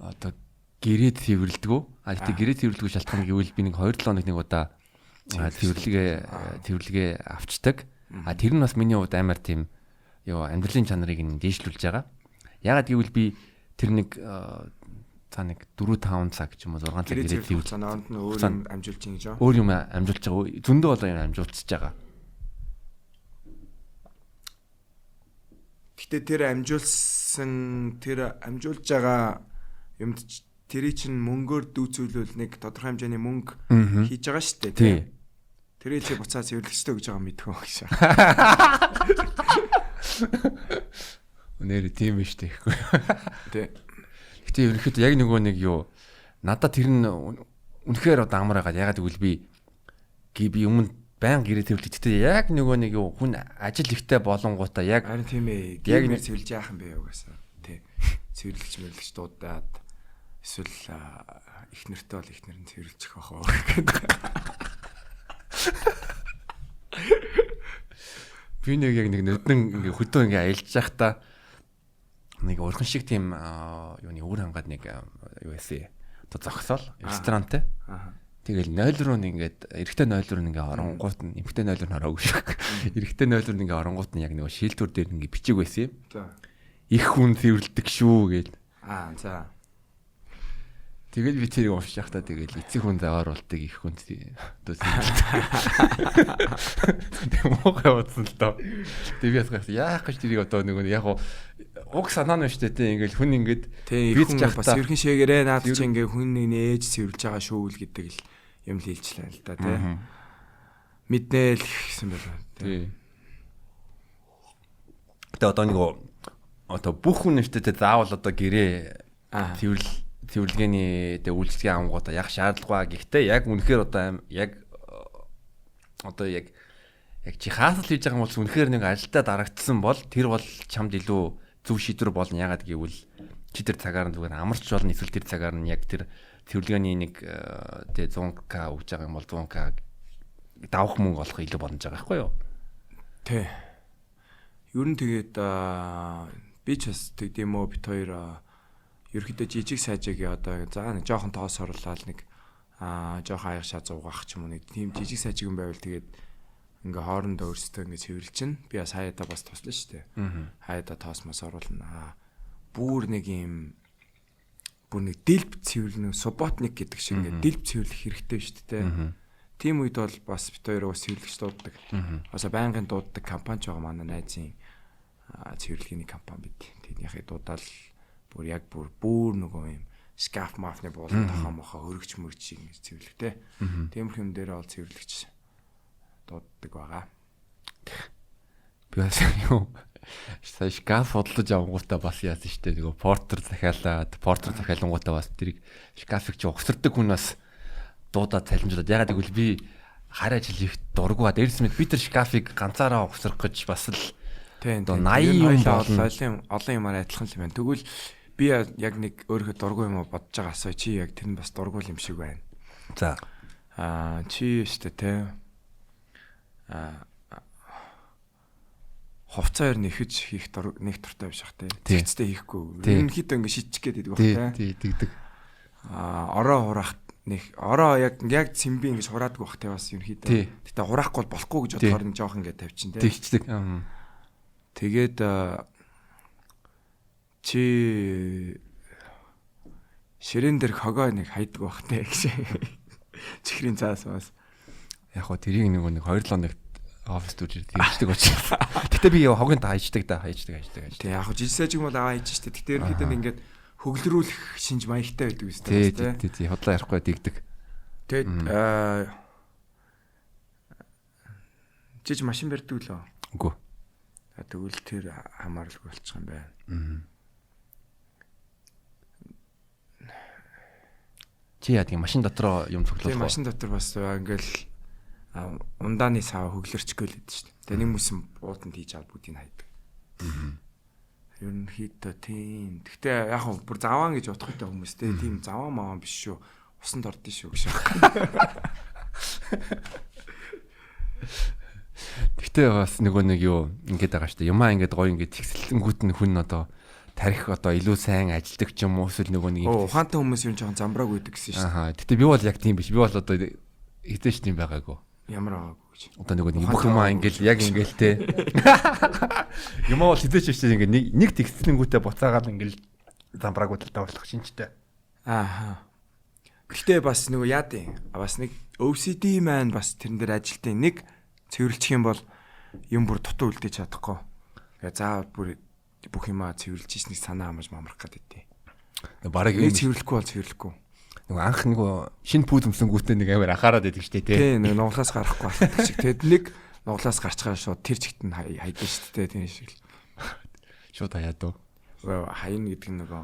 одоо гэрээ цэвэрлэдэггүй. Гэтэ гэрээ цэвэрлэдэггүй шалтгаан гэвэл би нэг 2-7 хоног нэг удаа цэвэрлэгээ авчдаг. Тэр нь бас миний хувьд амар тийм юу амьдралын чанарыг нь дээшлүүлж байгаа. Ягаад гэвэл би тэр нэг за нэг 4-5 цаг ч юм уу 6 цаг гэрээ цэвэрлэх цаанд нь өөр юм амжуулж байгаа гэж. Өөр юм амжуулж байгаа. Зөндөө болоо юм амжуулчихж байгаа. Гэтэ тэр амжуулсан тэр амжуулж байгаа юмд тэрий чинь мөнгөөр дүүцүүлвэл нэг тодорхой хэмжээний мөнгө хийж байгаа шүү дээ тий. Тэрий чи буцаа цэвэрлэгчтэй гэж байгаа мэдхүү гэж. Нэр тийм биш үү гэхгүй. Тий. Гэтэ ерөнхийдөө яг нөгөө нэг юу надад тэр нь үнэхээр одоо амар байгаа. Ягаад гэвэл би өмнө баян гэрээ цэвэрлдэг. Гэтэ яг нөгөө нэг юу хүн ажил ихтэй болонгуудаа яг харин тийм ээ. Яг нэр цэвэрлж яах юм бэ угаасаа. Тий. Цэвэрлэгч мэрлэгч дуудаад Эсвэл их нэртэй бол их нэр нь цэвэрлчих байх уу гэдэг. Би нэг яг нэг нүдэн ингээ хөдөө ингээ аялж байхдаа нэг урхан шиг тийм юуны өвөр хангаад нэг юу яасан. Одоо зогсоол ресторантай. Тэгэл 0 руу нь ингээд эрэгтэй 0 руу нь ингээ оронгуут нь эмэгтэй 0 руу нь ороогүй шиг. Эрэгтэй 0 руу нь ингээ оронгуут нь яг нэг шилтүр дээр ингээ бичиг байсан юм. За. Их хүн цэвэрлдэг шүү гэл. Аа за. Тэгэл би тэрийг уншиж байхдаа тэгэл эцэг хүн завааруулдаг их хүн одоо цэвэрлдэг. Тэг муухай бодсон л доо. Тэг би бас гайхсан. Яах гэж тэрийг одоо нөгөө яг уг санаа нь шүү дээ тий ингээл хүн ингээд би ч бас ерхэн шээгэрээ наад чи ингээ хүн нэг нээж цэвэрлж байгаа шүү л гэдэг л юм л хэлжлээ л да тий. Мэднэ л гэсэн байлаа тий. Тэгээ одоо нөгөө одоо бүх хүн шүү дээ заавал одоо гэрээ цэвэрлэгээний тэгээ үйлчлэгийн ангуудаа яг шаардлагагүй. Гэхдээ яг үнэхээр одоо яг одоо яг чи хаасал хийж байгаа юм бол үнэхээр нэг ажилдаа дарагдсан бол тэр бол чамд илүү зөв шийдвэр болно. Ягаад гэвэл чи тэр цагаар нь зүгээр амарч болно. Эсвэл тэр цагаар нь яг тэр цэвэрлэгээний нэг тэгээ 100к өгж байгаа юм бол 100к давах мөнгө олох илүү боломж байгаа байхгүй юу? Тий. Ер нь тэгээд би ч бас тэгдэм үү бит хоёр ерөөхдөө жижиг сажиг одоо за нэг жоохон тоос орлоод нэг жоохон аяг шаа зуугах ч юм уу нэг тийм жижиг сажиг юм байвал тэгээд ингээ хоорондоо өөрсдөө ингээ цэвэрлчин. Би бас хаяада бас туслана шүү дээ. Хаяада тоос мас оруулна. Бүр нэг юм бүр нэг дэлб цэвэрлэн субботник гэдэг шиг ингээ дэлб цэвэрлэх хэрэгтэй шүү дээ. Тийм үед бол бас бит хоёр бас цэвэрлэгч дууддаг. Бас байнгын дууддаг компани ч байгаа манай найзын цэвэрлэгээний компани бид. Тэднийхээ дуудаал бүр яг бүр нөгөө юм шкаф мафны буулан тохоо мохоо хөрөгч мөрч шиг ингэж цэвэрлэхтэй. Тиймэрхүү юм дээр бол цэвэрлэгч дууддаг байгаа. Би бас юу сая шкаф бодлож авангуудаа бас яасан штэ нөгөө портер захиалаад портер захиалангуудаа бас тэрийг шкафыг чи угсардаг хүн бас дуудаад цалинжуулаад ягаад гэвэл би хар ажил хийх дурггүй ба дээрс мэд би тэр шкафыг ганцаараа угсрах гэж бас л тийм 80 юм олон олон юмар адилхан л юм байна. Тэгвэл би яг нэг өөрийнхөө дургүй юм уу бодож байгаа асуу чи яг тэр нь бас дургүй юм шиг байна. За. Чи штэ те. Хувцаа ер нь ихэд хийх нэг дуртай биш ах те. Тэгцтэй хийхгүй. Ерөнхийдөө ингэ шийдчих гээд байдаг бах те. Тий, тэгдэг. Ороо хураах нэг ороо яг цэмби ингэж хураадгүй бах те бас ерөнхийдөө. Гэтэ хураахгүй бол болохгүй гэж бодохоор нэг жоох ингэ тавьчин те. Тэгчдэг. Тэгээд чи ширээн дээр хогоо нэг хайдаг бах те гэж. Чихрийн цаас бас. Яг хоо тэрийг нэг 2-7 хоногт офис дүүжир тэгждэг учраас. Гэтэ би хогийн хайждаг да хайждаг. Тэг яг хоо жижиг сажиг бол аваа хайж штэ. Гэтэ ерөнхийдөө ингээд хөглөрүүлэх шинж маягтай байдаг үстэй тий. Тий, худлаа ярихгүй дэгдэг. Тэгээд чиж машин барьдаг лөө? Үгүй. Тэгвэл тэр хамааралгүй болчих юм байна. Чи яадаг машин дотроо юм цуглуулах уу? Тийм машин дотор бас ингээл ундааны сав хөглөрчгүй л гэдэг шүү дээ. Тэгээ нэг мөсөн бууданд хийж аваад бүгдийг хайдаг. Ерөнхийдөө тийм. Гэхдээ яг хөө бүр заваан гэж бодох хэрэгтэй хүмүүс те. Тийм заваан маваан биш шүү. Усанд ордсон шүү гэж. Гэхдээ бас нөгөө нэг юу ингэж байгаа шүү дээ. Юмаа ингэж гоё ингэж тэгсэлэнгүүт нь хүн одоо тарих одоо илүү сайн ажилдаг ч юм уу эсвэл нөгөө нэг ухаантай хүмүүс юм жоохон замбрааг үйдэг гэсэн шүү дээ. Аа. Гэтэ би бол яг тийм биш. Би бол одоо хэзээ ч тийм байгаагүй. Ямар байгаагүй гэж. Одоо нөгөө нэг бүх юмаа ингээл яг ингээл те. Юмаа бол хэзээ ч биш ингээ нэг тэгсэлэнгүүтээ буцаагаад ингээл замбраагүй талдаа болох шинжтэй. Аа. Гэтэ бас нөгөө яад юм. Бас нэг OCD маань бас тэрэн дээр ажилтны нэг цэвэрлчих юм бол юм бүр дутуу үлдээж чадахгүй. Тэгээ заавал бүр бүх юмаа цэвэрлж ийснийг санаа хамаж мамрах гэдэг тий. Бараг юм цэвэрлэхгүй бол цэвэрлэхгүй. Нөгөө анх нөгөө шинэ пүүз өмсөнгүүтээ нэг амар анхаарад байдаг шүү дээ тий. Тий, нөгөө нуглаас гарахгүй болчих шиг. Тэгэд нэг нуглаас гарчхаар шууд тэр чигт нь хайдсан шүү дээ тийм шиг л. Шууд хаяад уу. Хаяна гэдэг нь нөгөө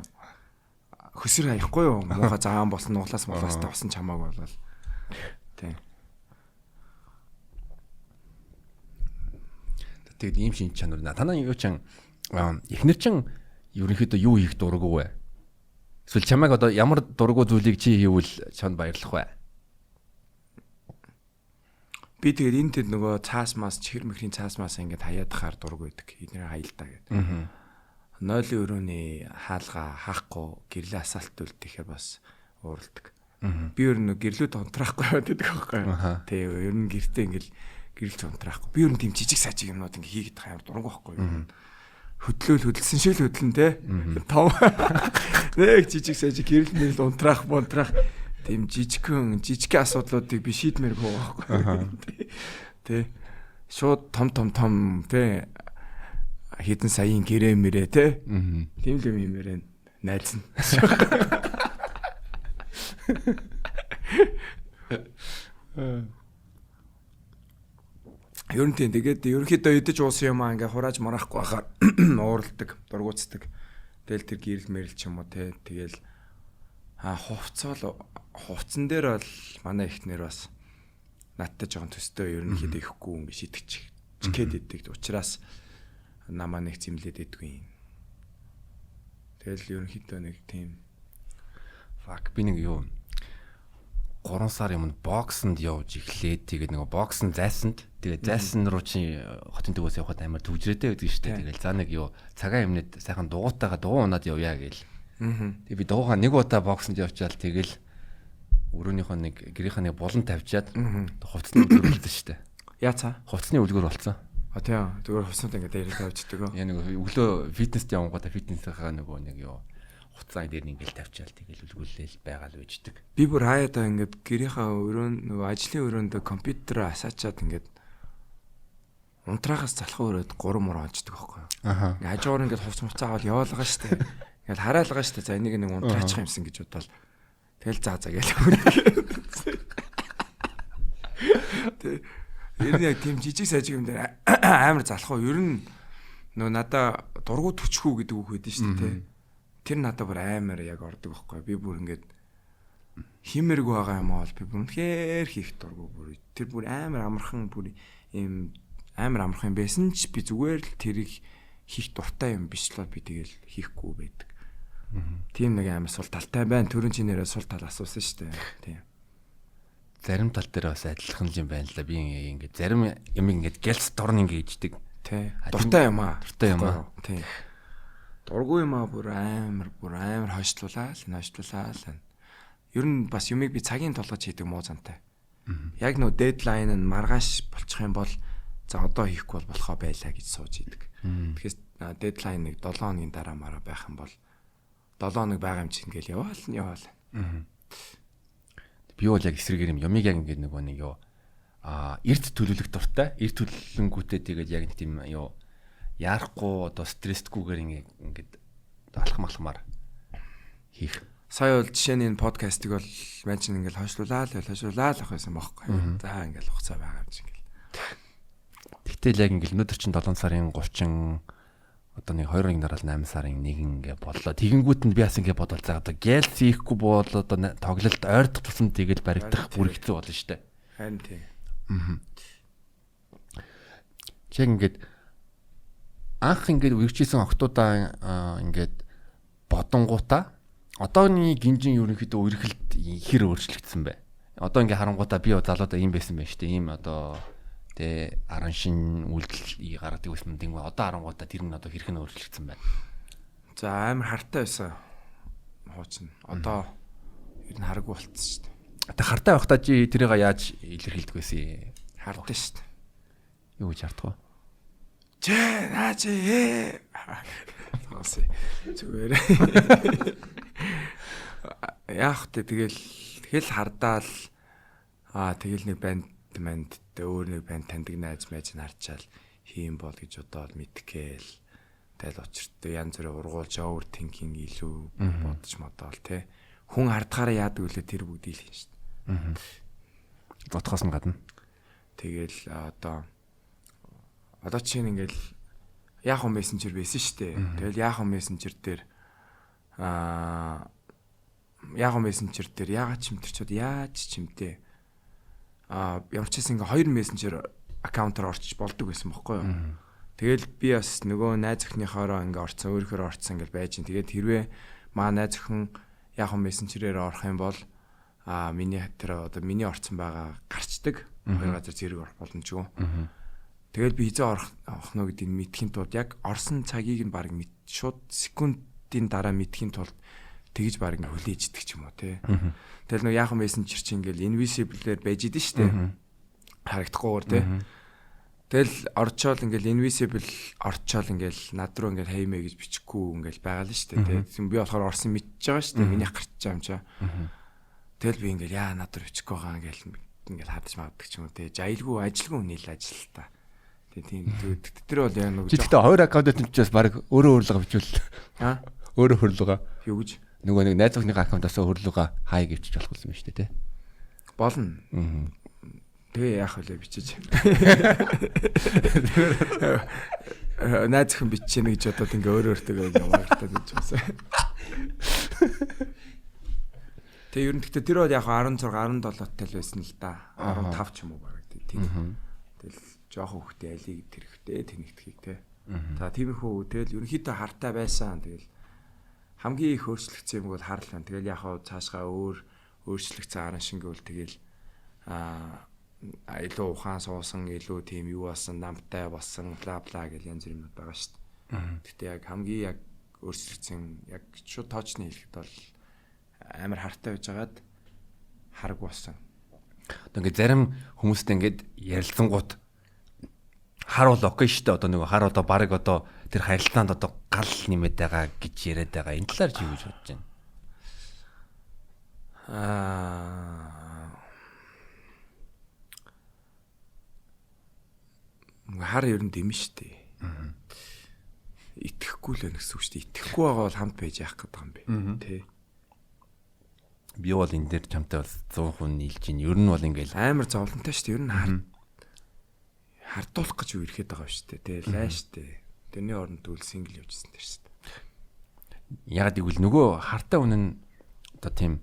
хөсөр хаяхгүй юу? Муухай заан болсон нуглаас мулаастай усан чамааг болол. Тий. Тэгээд ийм шинж чанар. Танаа юу ч эхнэр чин ерөнхийдөө юу хийх дурггүй вэ? Эсвэл чамайг одоо ямар дургу зүйлийг чи хийвэл чамд баярлах вэ? Би тэгээд энэ тэд нөгөө цаас мас чихэр мэхрийн цаас мас ингээд хаяадахаар дург байдаг. Эднэр хаялдаа гэдэг. Нойлын өрөөний хаалга хаахгүй гэрлээ асаалт үлдэхээр бас ууралдаг. Би ер нь гэрлүүд унтраахгүй байд гэдэг байхгүй. Тэ ер нь гэртээ ингээл гэрэлж унтраахгүй. Би ер нь тийм жижиг сажиг юмнууд ингээ хийгээд байгаа юм дург байхгүй. Хөдлөөл хөдөлсөн шиг л хөдлөн те. Том. Нэг жижиг сажиг гэрэл мэрэл унтраах бунтраах тийм жижигхэн жижиг асуудлуудыг би шийдмээргүй байхгүй. Тэ. Шууд том том том тэ хэдэн саяын гэрээ мэрээ те. Тийм л юм юмэрээ найзна. Ер нь тийм тэгээд ерөнхийдөө идэж уусан юм аа ингээ хурааж мураахгүй байхаар ууралдаг, дургуутдаг. Тэгэл тэр гэрэл мэрэл ч юм уу те. Тэгэл хувцас бол хувцсан дээр бол манай эхнэр бас надтай жоохон төстэй ерөнхийдөө ихгүй ингээ шитгэж чихэд идэг. Учираас намаа нэг зэмлээд идэггүй. Тэгэл ерөнхийдөө нэг тийм fuck би нэг юу 3 сар өмнө боксонд явж эхлээд тэгээд нөгөө боксон зайсанд тэгээд зайсан руу чи хотын төвөөс явхад амар түгжрээтэй байдаг шүү дээ. Тэгэл за нэг юу цагаан юмнууд сайхан дугуйтайгаа дугуй унаад явъя гээл. Тэгээд би дугуйгаа нэг удаа боксонд явчаал тэгэл өрөөнийхөө нэг гэрийнхээ нэг булан тавьчаад хувцсны үлгэр болсон шүү дээ. Яа цаа? Хувцсны үлгэр болсон. А тийм. Зүгээр хувцснууд ингээд дээр тавьчихдаг. Яа нэг өглөө фитнест явангуудаа фитнесийнхаа нөгөө нэг юу хуцаан дээр ингээл тавьчаал тэгэл үлгүүлээл байгаа л байждаг. Би бүр хаяадаа ингээд гэрийнхаа өрөө нөгөө ажлын өрөөндөө компьютероо асаачаад ингээд унтраахаас залхуу өрөөд 3 мөр онцдог байхгүй юу. Ингээ хажуугаар ингээд хувц муцаа авал яваалгаа штэ. Ингээл хараалгаа штэ. За энийг нэг унтраачих юмсан гэж бодвол тэгэл заа заа гээл. Тэ ер нь яг тийм жижиг сажиг юм дээр амар залхуу. Ер нь нөгөө надаа дургу түчхүү гэдэг үг байдэн штэ тэ. Тэр надад бүр амар яг ордог байхгүй. Би бүр ингээд хиймээргүй байгаа юм аа бол би бүр үнэхээр хийх дургу бүр. Тэр бүр амар амархан бүр юм амар амархан юм байсан ч би зүгээр л тэрийг хийх дуртай юм биш л би тэгэл хийхгүй байдаг. Тийм нэг амар сул талтай байна. Төрөн чи нэрээ сул тал асуусан шүү дээ. Тийм. Зарим тал дээр бас адилхан юм байна л да. Би ингээд зарим юм ингээд гэлц дорн ингээд иждэг. Тий. Дуртай юм аа. Дуртай юм аа. Тий. Дургүй юм аа бүр амар хойшлуулаа л хойшлуулаа л. Ер нь бас юмыг би цагийн тулгаж хийдэг муу зантай. Яг нөө дедлайн нь маргааш болчих юм бол за одоо хийхгүй бол болохоо байлаа гэж сууж идэг. Тэгэхээр дедлайн нэг 7 хоногийн дараа мараа байх юм бол 7 хоног байгаа юм чинь ингээл яваал нь яваал. Би бол яг эсрэгээр юм юмыг яг ингээд нөгөө нэг юу эрт төлөвлөх дуртай. Эрт төлөвлөнгүүтээ тэгээд яг нэг тийм юу яарахгүй одоо стресстгүйгээр ингээд алхам алхмаар хийх. Сая бол жишээ нь энэ подкастыг бол мань чинь ингээл хойшлуулаа л хойшлуулаа л ах байсан бохоггүй. За ингээл хугацаа байгаа юм чинь ингээл. Тэгтэл яг ингээл өнөөдөр чинь 7 сарын 30 одоо нэг 2-ын дараа 8 сарын 1 ингээ боллоо. Тэгэнгүүт нь би бас ингээ бодвол за одоо гэлс хийхгүй бол одоо тоглолт ойртох тусам тэгэл баригдах бүр хэцүү болно шүү дээ. Харин тийм. Чи яг ингээд анх ингээд үерчээсэн охтуудаа ингээд бодонгуудаа одооны гинжин ерөнхийдөө үерхэлд хэр өөрчлөгдсөн бэ? Одоо ингээд харангуудаа би залуудаа ийм байсан байх шүү дээ. Ийм одоо тэ аран шин үйлдэл гаргадаг байсан юм. Одоо харангуудаа тэр нь одоо хэрхэн өөрчлөгдсөн байна? За амар хартай байсан. Хуучин. Одоо ер нь хараггүй болцсон шүү дээ. Тэ хартай байхдаа чи тэрийг яаж илэрхийлдэг байсан? Хардсан шүү дээ. Юу гэж хардах вэ? Чэ наа чи ээ. Тоос. Зүгээр. Яах вэ тэгэл хардаал тэгэл нэг банд манд өөр нэг банд таньдаг найз майз нь харчаал хийм бол гэж бодоол мэдгээл тэгэл учиртай янз бүрийн ургуулж overthinking илүү бодож модоол те хүн хардахаараа яадаг үлээ тэр бүгдийг л хийн шүү дээ. Бодхоос нь гадна. Тэгэл одоо чинь ингээл Yahoo Messenger байсан шүү дээ. Тэгэл Yahoo Messenger дээр Yahoo Messenger дээр яагаад ч юм тэр чод яаж ч юмтэй ямар ч байсан ингээ хоёр мессенжер аккаунтаар орчиж болдог байсан бохгүй юу. Тэгэл би бас нөгөө найз охиныхоороо ингээ орцсон, өөрөөхөөрөө орцсон ингээл байж гин. Тэгээд хэрвээ маа найз охин Яг хөө мессенжерээр орох юм бол миний тэр одоо миний орцсон байгаа гарчдаг. Хоёр газар зэрэг орох боломжгүй. Тэгэл би хизээ орох нь гэдгийг мэдхийн тулд яг орсон цагийг нь баг шууд секундын дараа мэдхийн тулд тэгж баг ингээ хүлээж идэг ч юм уу те. Тэгэл нөө яахан мессенжер чи ингээл invisible-ээр байж идэн штэ. Харагдахгүйгээр те. Тэгэл орчоол ингээл invisible орчоол ингээл над руу ингээл хеймэ гэж бичихгүй ингээл байгаа л штэ те. Би болохоор орсон мэдчихэж байгаа штэ. Миний гарч байгаа юм чаа. Тэгэл би ингээл яа над руу бичихгүй байгаа ингээл ингээл хадаж мавдаг ч юм уу те. Жаялгүй ажилгүй хүн л ажил л та. Тийм тэр бол яг нэг. Чи гэхдээ хоёр аккаунт учраас баг өөрөө өөрлөгөө бичвэл. Аа? Өөрөө хөрлөгөө. Юу гэж? Нөгөө нэг найз охиныхоо аккаунтаас хөрлөгөө хай гэвчиж болох юм шүү дээ, тэ. Болно. Тэгээ яах вэ бичиж. Найз охин биччихнэ гэж бодоод ингээ өөр өөртөө ингээ магтаад гэж байна. Тэгээ ер нь гэхдээ тэр бол яг 16 17 тал байсан л да. 15 ч юм уу баг тийм. Тэгэл жоохон хөхтэй алийг тэрхтэй тэнэгдэхийг те. За тиймэрхүү тэгэл ерөнхийдөө хартай байсан. Тэгэл хамгийн их өөрчлөгдсөн юм бол хар л байна. Тэгэл яг хаа цаашгаа өөрчлөгдсөн аран шинэ гэвэл тэгэл илүү ухаан суусан, илүү тийм юу болсон, намтай болсон, бла бла гэл янз бүр юмнууд байгаа шүү дээ. Гэтэ яг хамгийн яг өөрчлөгдсөн яг шууд тоочны хэлэхэд бол амар хартай байжгаад харг болсон. Одоо ингээд зарим хүмүүстэй ингээд ярилцсангууд хар бол окей шүү дээ. Одоо нөгөө хар одоо баг одоо тэр харилцаанд одоо гал нэмээд байгаа гэж яриад байгаа. Энэ талаар чи юу гэж бодож байна? Хар ер нь дэм шүү дээ. Итгэхгүй л байна гэсэн үг шүү дээ. Итгэхгүй байгаа бол хамт байж яах гэдэг юм бэ? Тэ. Би бол энэ дээр чамтай бол 100% нийлж байна. Ер нь бол ингээл амар зовлонтой шүү дээ. Ер нь хардуулах гэж үерхэд байгаа шүү дээ. Тэ лай шүү дээ. Тэрний оронд тэгвэл сингл явжсэн тэр шүү дээ. Ягаад гэвэл нөгөө хартай хүн нь одоо тийм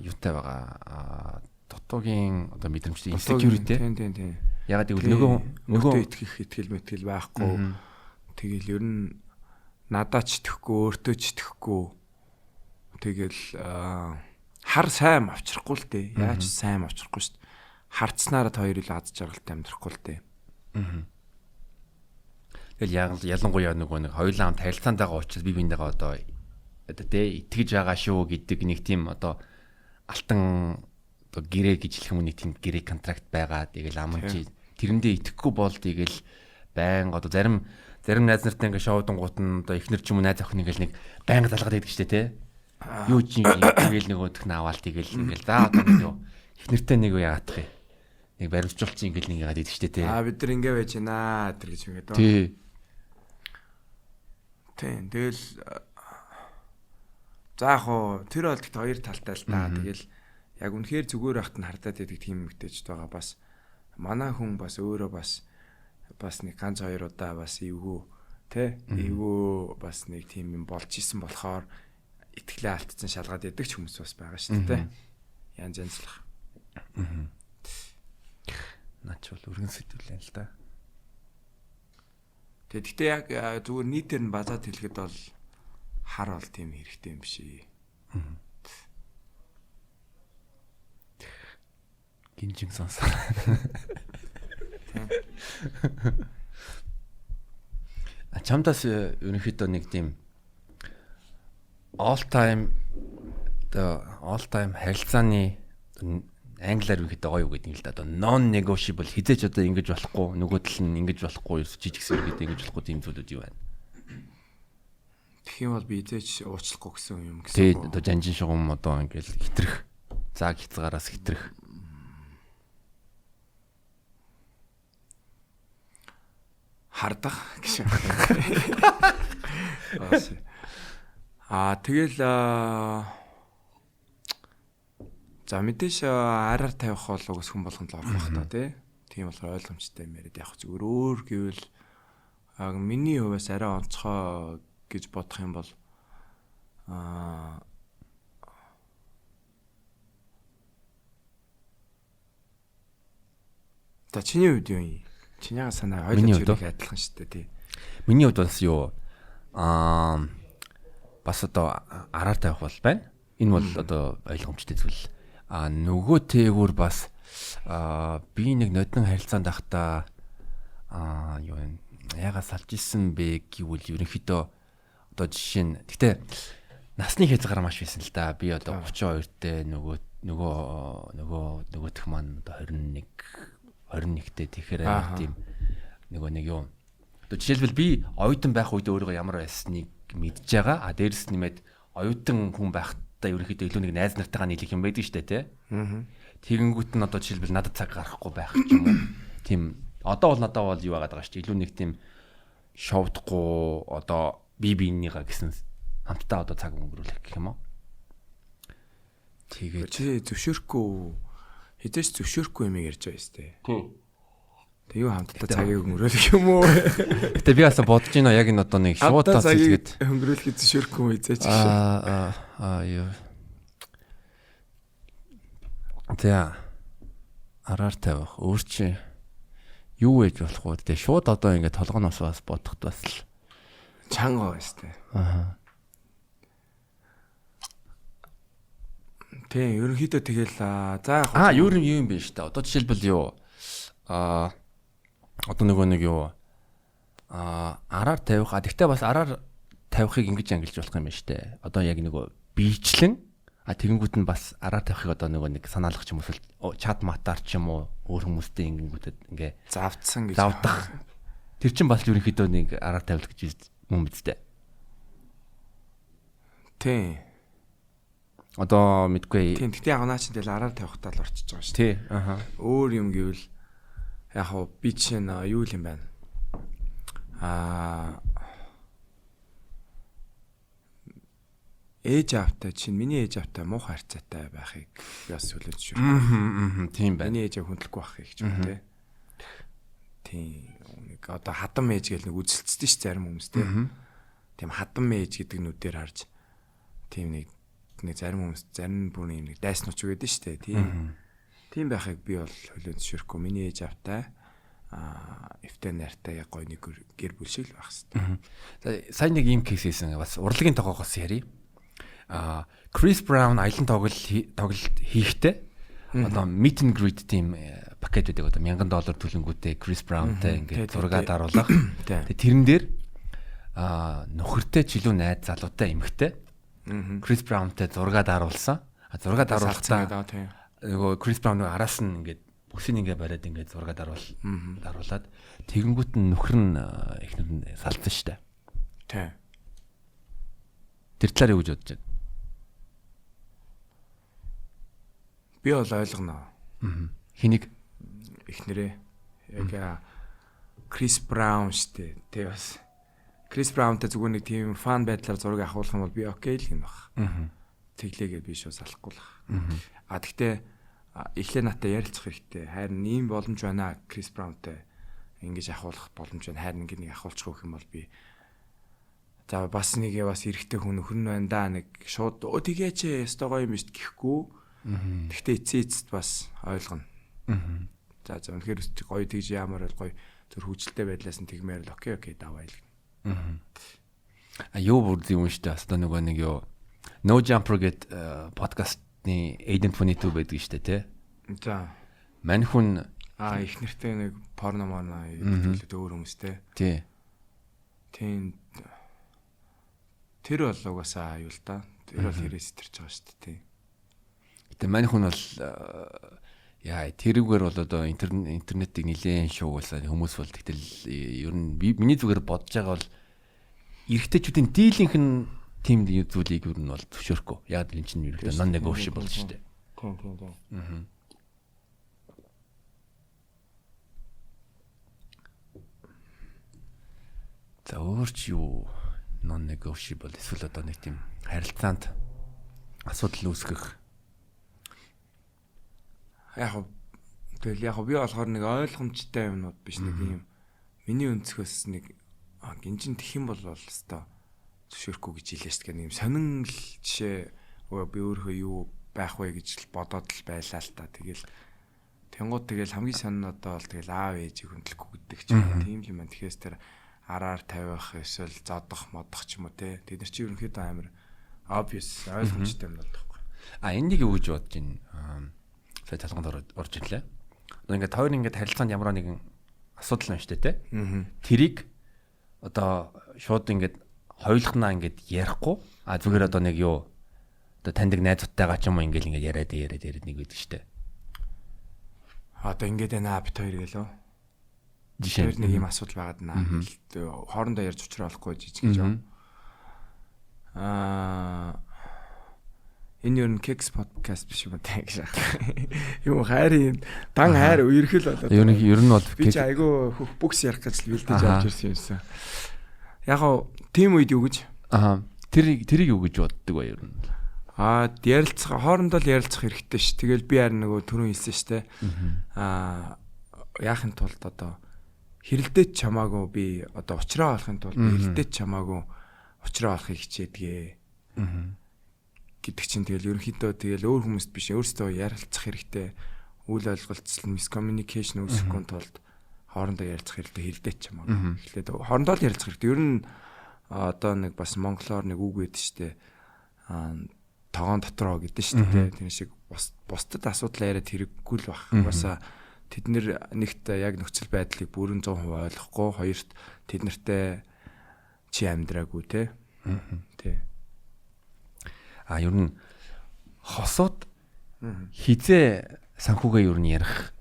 юутай байгаа дутуугийн одоо мэдрэмжтэй insecurity. Тийм. Ягаад гэвэл нөгөө итгэх итгэл мэтгэл байхгүй. Тэгэл ер нь надаа ч итгэхгүй, өөртөө ч итгэхгүй. Тэгэл хар сайн авчрахгүй л дээ. Яаж сайн авчрахгүй шүү дээ. Харцнаараа та хоёр л аз жаргалтай амьдрахгүй л дээ. Тэгэл ялангуяа нөгөө нэг хоёулаа хамт харилцаанд байгаа учраас би биендээ одоо тэ итгэж байгаа шүү гэдэг нэг тийм одоо алтан одоо гэрээ гэж хэлэх юм уу нэг тийм гэрээ контракт байгаа. Тэгэл аман чи тэрэндээ итгэхгүй бол тэгэл байнга одоо зарим найз нартай ингээ шоудангууд нь одоо эхнэр ч юм уу найз охин ингээл нэг байнга залгаад байдаг шүү дээ тэ. Юу чи тэгэл нөгөөх нь аваал тэгэл ингээл за одоо нэг юу эхнэртэй нэг үе яагаадах юм. Нэг баримтжуулчих ингээл нэг яагаад идэв штэ тий. Аа бид нар ингээ байж байна тэр гэж юм гэдэг. Тий. Тийм тэгэл за яг хоо тэр бол тэгт хоёр талтай л та. Тэгэл яг үнэхээр зүгээр байхад нь хардаад идэг тийм юмтэйч байгаа бас. Манай хүн бас өөрөө бас нэг ганц хоёр удаа бас эвгүй тий эвгүй бас нэг тийм юм болж исэн болохоор итгэлээ алдсан шалгаад идэг ч хүмүүс бас байгаа шүү дээ. Янз янзлах. Наач бол өргөн сэтгэл юм л да. Тэг гэхдээ яг зүгээр нийтээр нь базаад хэлэхэд бол хар бол тийм хэрэгтэй юм биш ээ. Гинжин сонсоо. А чамдаас ерөнхийдөө нэг тийм all time харилцааны англиар ерөнхийдөө гоё гэдэг юм л да. Одоо non negotiable хизээч одоо ингэж болохгүй, нөгөө тал нь ингэж болохгүй, жижигсэн ерөнхийдөө ингэж болохгүй тийм зүйлүүд юу байна? Тэгэх юм бол би хизээч уучлахгүй гэсэн юм гэсэн. Тий, одоо жанжин шугам одоо ингээл хитрэх, зааг хязгаараас хитрэх. Хардах гэж. Аа тэгэл за мэдээж араар тавих бол угс хүн болгонд л орох бах та тий. Тийм болохоор ойлгомжтой юм яриад яг зүгээр өөр гэвэл миний хувьас арай онцгой гэж бодох юм бол за чиний хувьд юу юм? Чинийга санаа ойлгож ирэх адилхан шүү дээ тий. Миний хувьд бас юу бас одоо араар тавих бол байна. Энэ бол одоо ойлгомжтой зүйл. А нөгөө тээгүүр бас би нэг нодон харилцаанд байхдаа юу юм яагаад салж исэн бэ гэвэл ерөнхийдөө одоо жишээ нь гэхдээ насны хязгаар маш байсан л да. Би одоо 32-тэй нөгөөх маань одоо 21-тэй тэгэхээр амар тийм нөгөө нэг юм. Одоо жишээлбэл би оюутан байх үед өөрийгөө ямар байсныг мэдж байгаа. А дээрэс нэмээд оюутан хүн байхдаа ерөнхийдөө илүү нэг найз нартайгаа нийлэх юм байдаг шүү дээ, тий. Тэгэнгүүт нь одоо жишээлбэл надад цаг гарахгүй байх ч юм уу. Тийм одоо бол надад бол юу байгаад байгаа шүү дээ. Илүү нэг тийм шовдохгүй одоо би биенийгаа гэсэн хамтдаа одоо цаг өнгөрүүлэх гэх юм уу. Тэгээд чи зөвшөөрөхгүй хизээч зөвшөөрөхгүй юм ярьж байгаа юм тий. Тэг юу хамтдаа цагийг өнгөрөөлөх юм уу? Гэтэ би бас бодож байна яг энэ одоо нэг шууд тас хэлгээд өнгөрөөлөхийг зөвшөөрөхгүй юм хизээч. Юу. За араар тавих өөр чи юу ээж болох вэ? Тэ шууд одоо ингээд толгоноос бас бодоход бас л чанга байна сте. Аа. Тэ ерөнхийдөө тэгэл за яг юу юм бэ штэ. Одоо жишээлбэл юу одоо нөгөө нэг юу араар тавих. Тэгтээ бас араар тавихыг ингэж ангилж болох юм байна штэ. Одоо яг нөгөө биечлэн тэгэнгүүт нь бас араар тавихыг одоо нөгөө нэг санаалах ч юм уу чат матаар ч юм уу өөр хүмүүстэй ингэнгүүтэд ингээ завдсан гэж завдах. Тэр чинь бас ерөнхийдөө нэг араар тавилах гэж мөн биз дээ. Тийм. Одоо мэдгүй. Тийм. Тэгтээ яг наа чинь тэгэл араар тавихтаа л орчиж байгаа шүү. Тий. Аха. Өөр юм гэвэл яг хав би чинь юу юм байна. Ээж аавтай чинь миний ээж аавтай муухай харьцаатай байхыг би бас хүлээж зөвшөөрөхгүй. Тийм байна. Миний ээж аав хүндлэхгүй байхыг ч юм уу те. Тийм нэг одоо хадам ээж гэл нэг үзэлцдэг ш зарим хүмүүс те. Тийм хадам ээж гэдэг нүдээр харж тийм нэг зарим хүмүүс зарим бүр юм нэг дайснууч өгöd ш те. Тийм. Тийм байхыг би бол хүлээж зөвшөөрөхгүй. Миний ээж аавтай эвтэй нартай яг гоё нэг гэр бүл шиг л байх хэвээр. За сайн нэг ийм кейс хийсэн бас урлагийн тогоогоос ярив. Chris Brown аялан тоглолт хийхдээ одоо meet and greet тийм пакет байдаг одоо $1000 төлөнгүүтээ Chris Brown-тай ингээд зураг даруулах. Тэгээ тэрэн дээр нөхөртэй ч илүү найз залуутай эмэгтэй Chris Brown-тай зураг даруулсан. Зураг даруулахдаа нөгөө Chris Brown нөгөө араас нь ингээд бүсийг ингээд бариад ингээд зураг даруулаад тэгэнгүүт нь нөхөр нь эхнэр нь салцсан штэ. Тийм. Тэр талаар юу гэж бодож байна? Би бол ойлгоно. Хэнийг? Эхнэрээ. Яг Крис Браун штэ. Тэ бас Крис Браунтай зүгээр нэг тийм фан байдлаар зураг авахулах юм бол би окей л гэнэ баг. Тэглээгээд би шууд салахгүй л баг. Тэгтээ эхлээ надтай ярилцах хэрэгтэй. Харин ийм боломж байна Крис Браунтай ингэж авахулах боломж байна. Харин ингэ нэг авахулчих гэх юм бол би за бас нэг бас эрэгтэй хүн нөхөр нь байна да нэг шууд тэгээч ёстой гоё юм биш гэхгүй. Тэгтээ эцсийн эцэст бас ойлгоно. За үнэхээр гоё тэгж яамаар бол гоё зүр хөвчлөлтэй байдлаас нь тэгмээр л окей даваа л. Юу бүр юм шүү дээ. Бас нөгөө нэг юу No Jumper гэд подкастны Aiden 22 байдаг шүү дээ тий. За. Мань хүн их нэртэй нэг порно моно гэдэг өөр хүмүүстэй. Тий. Тийм. Тэр бол угаасаа аюул та. Тэр бол хэрээс сэтэрч байгаа шүү дээ тий. Гэтэ мань хүн бол яа тэрүүгээр бол одоо интернетийг нилээн шуугуулсан хүмүүс бол тэгтэл ер нь миний зүгээр бодож байгаа бол эрэгтэйчүүдийн дийлэнх нь тийм зүйлийг ер нь бол зөвшөөрөхгүй. Яг л энэ чинь ерөнхийдөө non negotiable шүү дээ. Тийм. За өөр чи юу non negotiable эсвэл одоо нэг тийм харилцаанд асуудал үүсгэх яг тэгэл яг би болохоор нэг ойлгомжтой юмнууд биш нэг юм миний өнцгөөс нэг гинжин тэх юм бол өстой зөвшөөрөхгүй гэж хэлээ шүү дээ. Нэг юм сонин л жишээ би өөрөө юу байх вэ гэж л бодоод л байлаа л та. Тэгэл тэнгууд тэгэл хамгийн сонин одоо бол тэгэл аав ээжийг хүндлэхгүй гэдэг ч юм уу тийм юм байна. Тэгэхээр тэр араар тавих эсвэл зодох модох ч юм уу те. Тэд нар чи ерөнхийдөө амар obvious ойлгомжтой юм бол тахгүй. А энийг юу гэж бодож байна? Сая талганд орж ирлээ. Одоо ингээд хоёр ингээд харилцаанд ямар нэгэн асуудал байна шүү дээ, тэ? Тэрийг одоо шууд ингээд хоёулахнаа ингээд ярихгүй, а зүгээр одоо нэг юу одоо таньдаг найзуудтайгаа ч юм уу ингээд ингээд яриад яриад яриад нэг байдаг шүү дээ. Одоо ингээд байна бит хоёр гэлөө. Жишээ Тэр нэг юм асуудал байгаад наа. Хоорондоо ярьж учраа болохгүй жижиг гэж. Аа энэ юу н Keks podcast биш юм те гэж. Юм хайрын дан хайр үерхэл болоод. Ер нь бол би чи айгүй хөх бүкс ярих гэж л бэлдэж авч ирсэн юмсан. Яг гоо тийм үед юу гэж? Аа тэрийг юу гэж боддог вэ ер нь? Аа ярилцах хоорондоо л ярилцах хэрэгтэй ш. Тэгэл би харин нөгөө түрүүн хэлсэн ш те. Аа яахын тулд одоо хэрэлдэж чамаагүй би одоо уучраа олохын тулд хэрэлдэж чамаагүй уучраа олохыг хичээдгээ. Гэдэг чинь тэгэл ерөнхийдөө тэгэл өөр хүмүүст биш өөрсдөө ярилцах хэрэгтэй. Үйл ойлголцол miscommunication үүсэхгүй тулд хоорондоо ярилцах хэрэгтэй, хэрэлдэж чамаагүй. Эхлээд хоорондоо л ярилцах хэрэгтэй. Ер нь одоо нэг бас монголоор нэг үг байдаг штэ. Аа тогоон дотроо гэдэг штэ тий. Тэр шиг бусдад асуудал яриад хэрэггүй л баг. Угаасаа тэд нэр нэгт яг нөхцөл байдлыг бүрэн 100% ойлгохгүй, хоёрт тэд нартай чи амьдраагүй те. Тий. А ер нь хосууд хизээ санхүүгээ ер нь ярих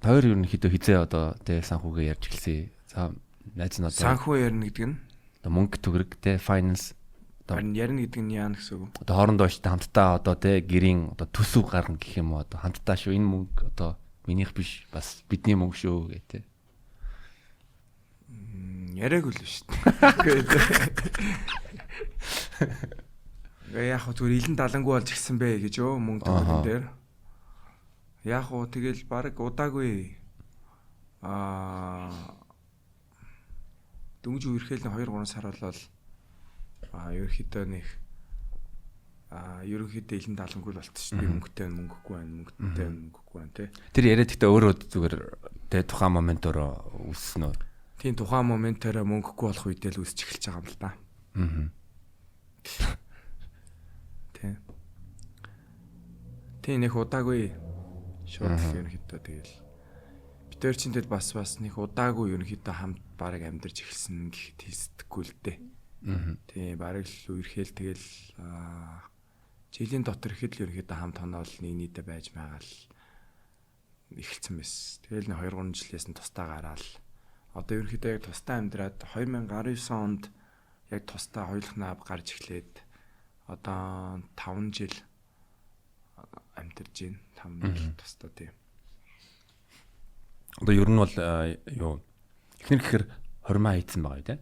хоёр ер нь хизээ одоо те санхүүгээ ярьж эхэлсэн. За найз нь одоо санхүү ярина гэдэг нь одоо мөнгө төгрөг те finance одоо ярина гэдэг нь яана гэсэн үг. Одоо хоорондоо ч хамтдаа одоо те гэрийн одоо төсөв гаргана гэх юм уу, одоо хамтдаа шүү энэ мөнгө одоо минийх биш бас бидний мөнгө шүү гэх те. Яриаг үл шүү дээ. Ингээ яг хөө зүгээр илэн далангүй болж гисэн бэ гэж өө мөнгө төгрөгөн дээр. Яг хөө тэгэл баг удаагүй аа дөнгөж үерхэл 2-3 сар болол аа ерөнхийдөө нэг аа ерөнхийдөө илэн далангүй л болчих шүү дээ. Мөнгөтэй мөнгөгүй байна, мөнгөтэй мөнгөгүй байна те. Тэр яриад гэхдээ өөрөө зүгээр те тухайн моментоор үүссэн үү? Тийм тухайн моментоор мөнгөгүй болох үедээ л үүсч эхэлж байгаа юм л да. Аа. Тий. Тий нэг удаагүй шууд ерөнхийдөө тэгэл бид хоёр чинь тэгэл бас нэг удаагүй ерөнхийдөө хамт бараг амьдарч эхэлсэн гэхэд хийсдэггүй л дээ. Тий бараг л үерхэл тэгэл жилийн дотор ихэд л ерөнхийдөө хамт хоноол нэг нийтээ байж магаал эхэлсэн байсан. Тэгэл нэг 2-3 жилээс нь тусдаа гараал. Одоо ерөнхийдөө яг тусдаа амьдраад 2019 онд яг тусдаа хоёулахнаа гарч эхлээд одоо 5 жил амьдарч байна. 5 жил тусдаа тий. Одоо ер нь бол юу эхнэр гэхэр хормоо хийцэн байгаа юу те?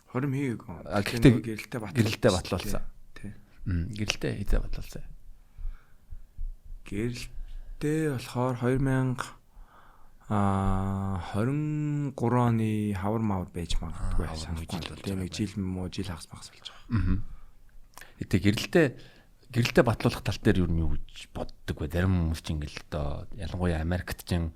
Хором хийгээгүй. Гэхдээ гэрэлтэй батлуулсан. Тий. Гэрэлтэй хийцээ батлуулсан. Гэрэлтэй болохоор 2023 оны хавар мавар байж магадгүй санахгүй. Тэгээ нэг жил муу жил хагас магас болж байгаа. Тэгээ гэрэлтэй батлуулах тал дээр юу нь юу гэж боддог вэ? Зарим хүмүүс чинь ингээл одоо ялангуяа Америкт чинь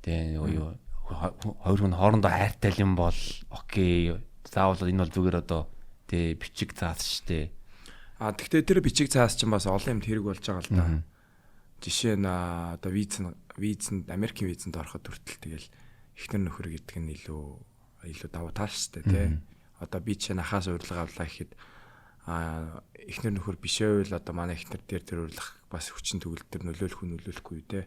тэгээ юу хоёр хүн хоорондоо хайртай юм бол окей. Заавал энэ бол зүгээр одоо тэгээ бичиг цаас штэ. А тэгтээ тэр бичиг цаас чинь бас олон юмд хэрэг болж байгаа л да. Жишээ нь одоо визэнд Америкийн визэнд ороход хүртэл тэгэл эхнэр нөхөр гэдэг нь илүү давуу тал штэ тий. Одоо би чинь ахаас урилга авлаа гэхэд эхнэр нөхөр биш байвал одоо манай эхнэр дээр тэр урилга бас хүчин төгөлдөр төр нөлөөлөх үү нөлөөлөхгүй тий.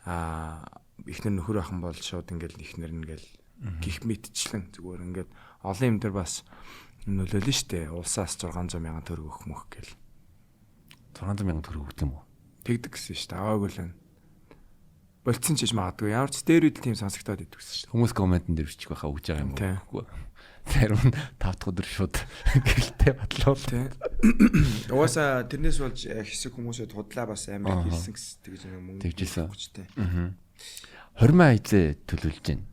А эхнэр нөхөр ахын бол шууд ингээл эхнэр ингээл гих мэтчлэн зүгээр ингээд олон юм дээр бас нөлөөлнө штэ. Улсаас 600 мянган төгрөг өгөх мөх гэл. 600 мянган төгрөг өгдөг юм уу? Тэгдэг гэсэн штэ. Аваагүй л байна. Болцсон ч гэж магадгүй. Ямар ч дээр үед тийм сонсогдоод идэх гэсэн штэ. Хүмүүс комментэн дээр бичих байхаа өгж байгаа юм уу? Зарим нь 5 дахь өдөр шууд гэрэлтэй батлуул. Тий. Угаасаа тэрнээс болж хэсэг хүмүүсүүд худлаа бас амар хэлсэн гэсэн тэгж нэг мөнгө тэгжсэн. Тий. Хормоо хизээ төлөвлөж байна.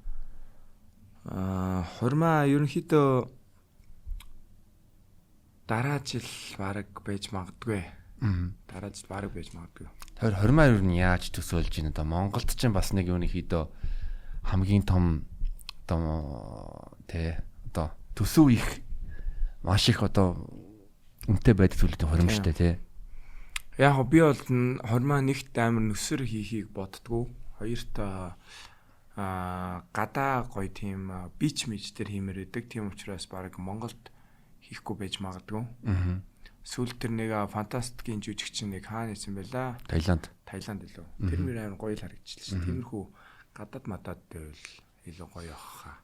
Хормоо ерөнхийдөө дараа жил бараг байж магадгүй. Дараа жил бараг байж магадгүй. Тэр хормоо ер нь яаж төсөөлж байна одоо Монголд ч бас нэг ерөнхийдөө хамгийн том одоо тий одоо төсөв их маш их одоо үнэтэй байдаг зүйлүүд хоримжтой тий. Яг би бол хормоо нэгт амар нүсэр хийхийг боддгоо. Хоёрт гадаа гоё тийм бич мич дээр хиймээр байдаг. Тийм учраас баг Монголд хийхгүй байж магадгүй. Сүүлд тэр нэг фантастикийн жүжигчин нэг хаана исэн байла? Таиланд. Таиланд илүү. Тэр мөр амар гоё л харагдчихлаа шин. Тиймэрхүү гадаад мадад байвал илүү гоё явах хаа.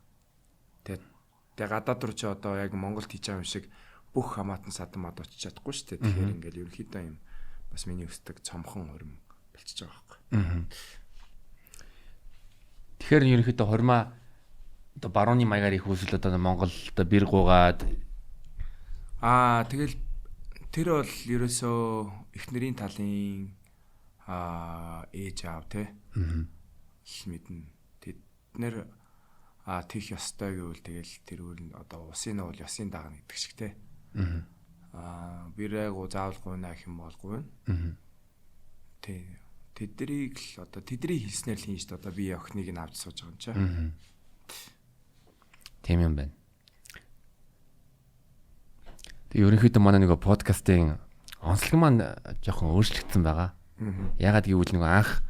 Тэгээ гадаад руу чи одоо яг Монголд хийж байгаа юм шиг бүх хамаатан садан мад очиж чадахгүй шүү дээ. Тэгэхээр ингээл ерөнхийдөө юм бас миний өсдөг цомхон хорим болчихж байгаа байхгүй. Тэгэхээр ерөнхийдөө хормоо одоо барууны маягаар их үүсэл одоо Монгол одоо бэр гуугаад тэгэл тэр бол ерөөсөө эхнэрийн талын ээж аав те. Л мэднэ. Тэд нэр тийх ёстой гэвэл тэгэл тэр үр нь одоо усын нь бол ёсын дагна гэдэг шиг те. Бэрээ заавал гуйна гэх юм бол гуйна. Тэ. Тэднийг л одоо тэдний хэлснээр л хийн шүү дээ. Одоо би охиныг нь авч сууж байгаа юм чи. Тийм юм байна. Тэгээ ерөнхийдөө манай нөгөө подкастын онцлог маань жоохон өөрчлөгдсөн байгаа. Ягаад гэвэл нөгөө анх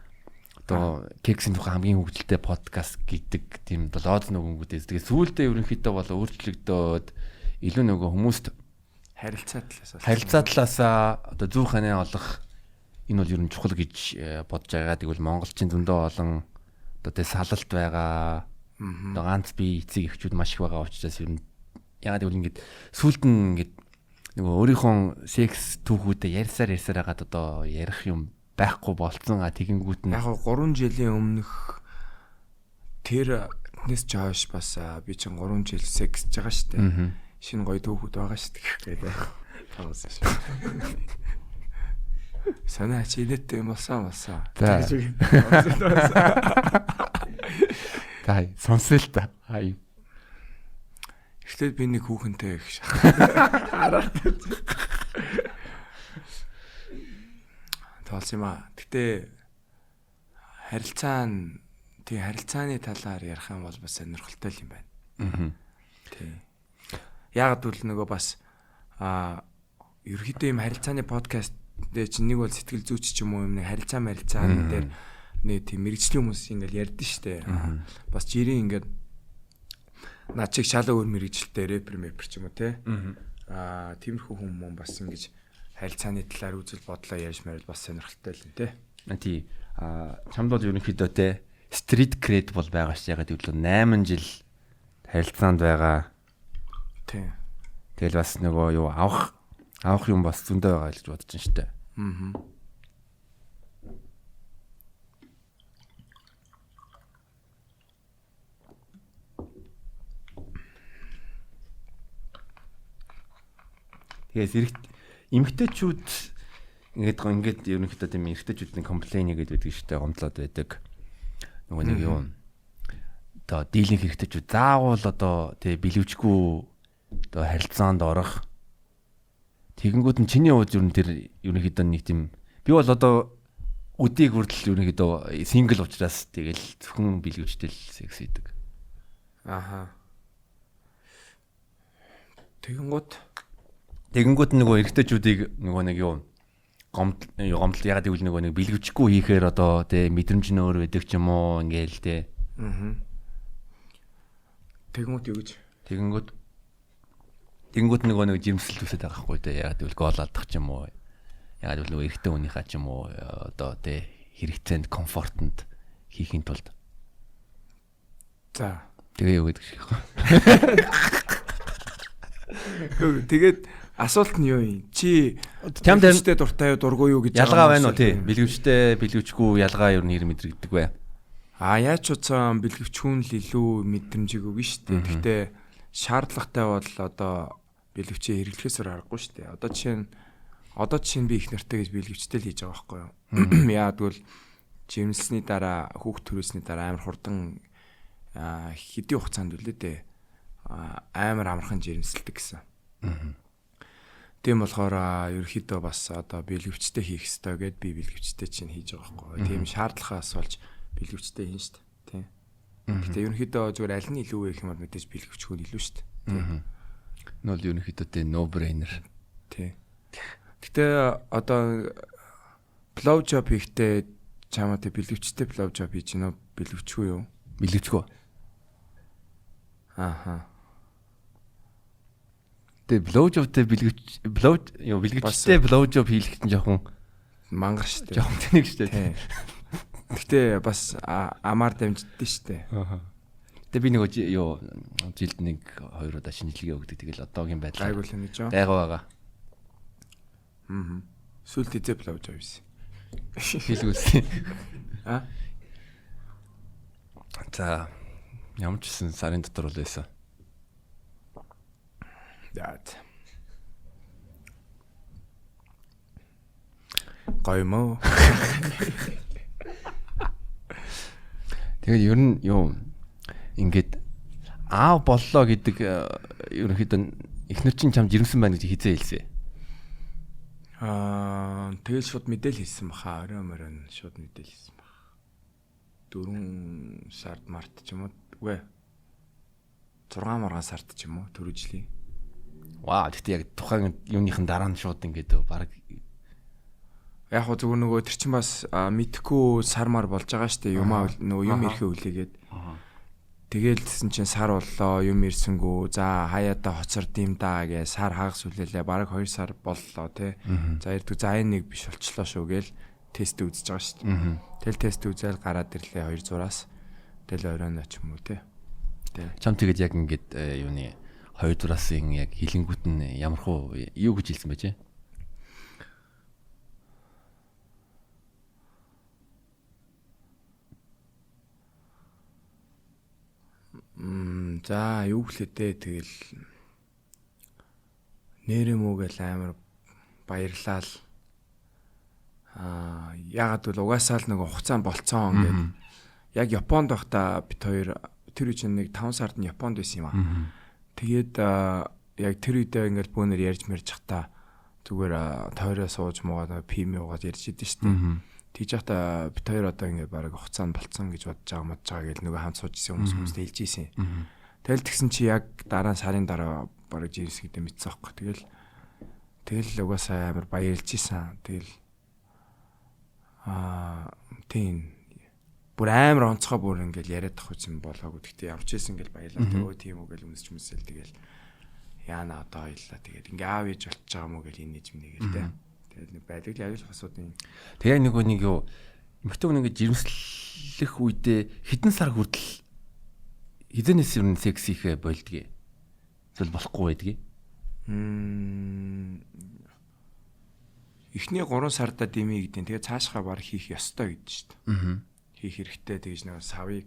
одоо кексийн тухай хамгийн хөгжилтэй подкаст гэдэг тийм лоз нөгөнгүүдээс тэгээ сүүлдээ ерөнхийдөө бол өөрчлөгдөөд илүү нөгөө хүмүүст харилцаа талаас одоо зүү ханаа олох энэ бол ер нь чухал гэж бодож байгаа. Тэгвэл монголчин зөндөө олон одоо тэ салалт байгаа. Одоо ганц бие эцэг эхчүүд маш их байгаа учраас ер нь ягаад гэвэл ингээд сүүлд нь ингээд нөгөө өөрийнхөө секс түүхүүдээ ярьсаар хагаад одоо ярих юм байхгүй болцсон. А тэгэнгүүт нь яг 3 жилийн өмнөх тэрнээс ч хойш бас би чинь 3 жил сексж байгаа шүү дээ. Шинэ гоё түүхүүд байгаа шүү дээ гэдэг. Таасан шүү. Санаа чи инээдтэй юм болсон. За. Та сонсъё л та. Хай. Эхлээд би нэг хүүхэнтэй их шах. Хараад. Тоолсон юм аа. Гэтэ харилцааны талаар ярих юм бол бас сонирхолтой юм байна. Тий. Яагаад гэвэл нөгөө бас ерөөхдөө юм харилцааны подкаст дээр чинь нэг бол сэтгэл зүйч ч юм уу юм нэг харилцаа марилцааны дээр нэг тийм мэрэгжлийн хүмүүс ингээл ярьдэн штэ. Бас жирийн ингээд над чиг шал өөр мэрэгжилтэй рэпер мэпер ч юм уу те. Тиймэрхүү хүмүүс бас ингэж харилцааны талаар үзэл бодлоо ярьж марил бас сонирхолтой л юм те. Тий. Чамд бол ерөнхийдөө те street cred бол байгаа ш. Ягаад гэвэл 8 жил харилцаанд байгаа. Тий. Тэгэл бас нөгөө юу авах юм бас зөндөө байгаа л гэж бодож байна штэ. Тэгээс эмэгтэйчүүд ингээд ерөнхийдөө тийм эрэгтэйчүүдийн комплейн гэдэг байдаг штэ, гомдлоод байдаг. Нөгөө нэг юу одоо дийлэнх эрэгтэйчүүд заавал одоо тий бэлэвчгүй одоо харилцаанд орох. Тэгэнгүүт нь чиний хувьд ер нь тэр ерөнхийдөө нэг тийм би бол одоо өдийг хүртэл ерөнхийдөө сингл учраас тэгэл зөвхөн бэлгэвчтэй л секс хийдэг. Аха. Тэгэнгүүт нөгөө эрэгтэйчүүдийг нөгөө нэг юу гомдол ягаад гэвэл нөгөө нэг бэлгэвчгүй хийхээр одоо тий мэдрэмж нь өөр байдаг ч юм уу ингээл тий. Аа. Тэгэнгүүт юу гэж? Тэгэнгүүт нөгөө нэг жимсэл төсөд байгаа хгүй тий. Ягаад гэвэл гол алдах ч юм уу. Ягаад гэвэл нөгөө эрэгтэй хүнийхээ ч юм уу одоо тий хэрэгцээнд комфортонд хийхин тулд. За. Тэгээ юу гэдэг шиг. Тэгээд асуулт нь юу юм? Чи бэлгэвчтэй дуртай юу, дургүй юу гэж ялгаа байна уу тий? Бэлгэвчтэй, бэлгэвчгүй ялгаа юу нэр мэдрэгдэг вэ? Яаж ч утсан бэлгэвчгүй нь л илүү мэдрэмжийг өгнө шүү дээ. Гэхдээ шаардлагатай бол одоо бэлгэвчээ хэрэглэхээс өөр аргагүй шүү дээ. Одоо жишээ нь би их нартай гэж бэлгэвчтэй л хийж байгаа байхгүй юу? Яагаад гэвэл жимсний дараа хүүхд төрүүлсний дараа амар хурдан хэдийн хугацаанд үлээ дээ амар амархан жирэмсэлдэг гэсэн. Тийм болохоор ерөнхийдөө бас одоо бэлгэвчтэй хийх ёстой гэд би бэлгэвчтэй чинь хийж байгаа байхгүй. Тийм шаардлагаас болж бэлгэвчтэй хийн шүү дээ. Тийм. Гэтэ ерөнхийдөө зүгээр аль нь илүү вэ гэх юм бол мэдээж бэлгэвчгүй нь илүү шүү дээ. Тийм. Нол ерөнхийдөө тэ no brainer. Тийм. Гэтэ одоо Blow job хийхдээ чамаа тэ бэлгэвчтэй blow job хийж гинөө бэлгэвчгүй юу? Бэлгэвчгүй. Ааха. Тэгээ blow jobтэй бэлгэвч blow юу бэлгэвчтэй blow job хийлгэх чинь жоохон мангар штэ. Жоохон тэнэг штэ. Гэтэ бас амаар дамждээ штэ. Аа. Гэтэ би нэг юу жилд нэг хоёр удаа шинжилгээ өгдөг. Тэгэл одоогийн байдлаар гайгүй л юм гэж. Гайгүй байгаа. Аа. Сүүлд эзэ blow job хийсэн. Хэлгүүлсэн. Аа. За ямар ч гэсэн сарын дотор бол байсан. That. Гоё мó. Тэгээд ер нь юу ингээд аав боллоо гэдэг ерөнхийдөө эхнэр чинь чамд жирэмсэн байна гэж хизээ хэлсэн. Аа тэгэл шууд мэдээл хэлсэн баха. Орой морой шууд мэдээл хэлсэн баха. 4 сард март ч юм уу? Үгүй. 6 маргаан сард ч юм уу түрүү жилийн. Вау, гэхдээ яг тухайн юуныхан дараа нь шууд ингээд баг яг хөө зүгээр нөгөө тэр чинь бас мэдхгүй сар мар болж байгаа шүү дээ. Юмаа нөгөө юм ирэхээ хүлээгээд. Тэгэл тэгсэн чинь сар боллоо, юм ирсэнгүү. За хаяада хоцорд юм даа гэ сар хагас үлээлээ. Бараг 2 сар боллоо тий. За ирдэг. За энэ нэг биш болчлоо шүү гээл тест үзэж байгаа шүү дээ. Тэгэл тест үзэл гараад ирлээ 2 зураас. Тэгэл оройн ч юм уу тий. Чам тэгээд яг ингээд юуны 2 зураасын яг хилэнгүүт нь ямар хуу юу гэж хэлсэн бэ чи? За юу гэлээ дээ тэгэл нэрэ мүү гэл амар баярлаа л. Аа ягаад гэвэл угаасаа л нэг хугацаа болцсон ингээд яг Японд байхдаа бит хоёр тэр үе чинь нэг 5 сард нь Японд байсан юм аа. Тэгээд яг тэр үедээ ингээд бөөнөр ярьж мэрж хата зүгээр тойроо сууж муугаад пим уугаад ярьж идэв шүү дээ. Тэгж байхдаа бит хоёр одоо ингээд бараг хугацаа нь болцсон гэж бодож байгаа модж байгаа гэл нөгөө хамт сууж исэн хүмүүс хүмүүст хэлж исэн. Тэгэл тэгсэн чи яг дараа нь сарын дараа бараг жирэмсэн гэдэг мэдсэн аахгүй. Тэгэл угаасаа амар баярлж исэн. Тэгэл тийм бүр амар онцгой бүр ингээл яриад тах юм болоогүй. Гэхдээ ямар ч байсан ингээл баярлаа. Өө тийм үү гэл үнсч мүсэл тэгэл яана одоо хоёлаа тэгэл ингээ аав ээж болчихж байгаа мó гэл энэ нэж мэнэ гэл тэ. Тэгэл нэг байдаг л яг л асуудын. Тэгээ нөгөө нэг юу эмэгтэй хүн ингээ жирэмслэх үедээ хэдэн сар хүртэл хизэнээс ер нь секс хийхэ болдгийг. Эсвэл болохгүй байдгийг. Эхний 3 сарда дэмий гэдэг. Тэгээ цаашгаа баг хийх ёстой гэдэг шүү дээ. Аа. Хийх хэрэгтэй тэгж нэг савыг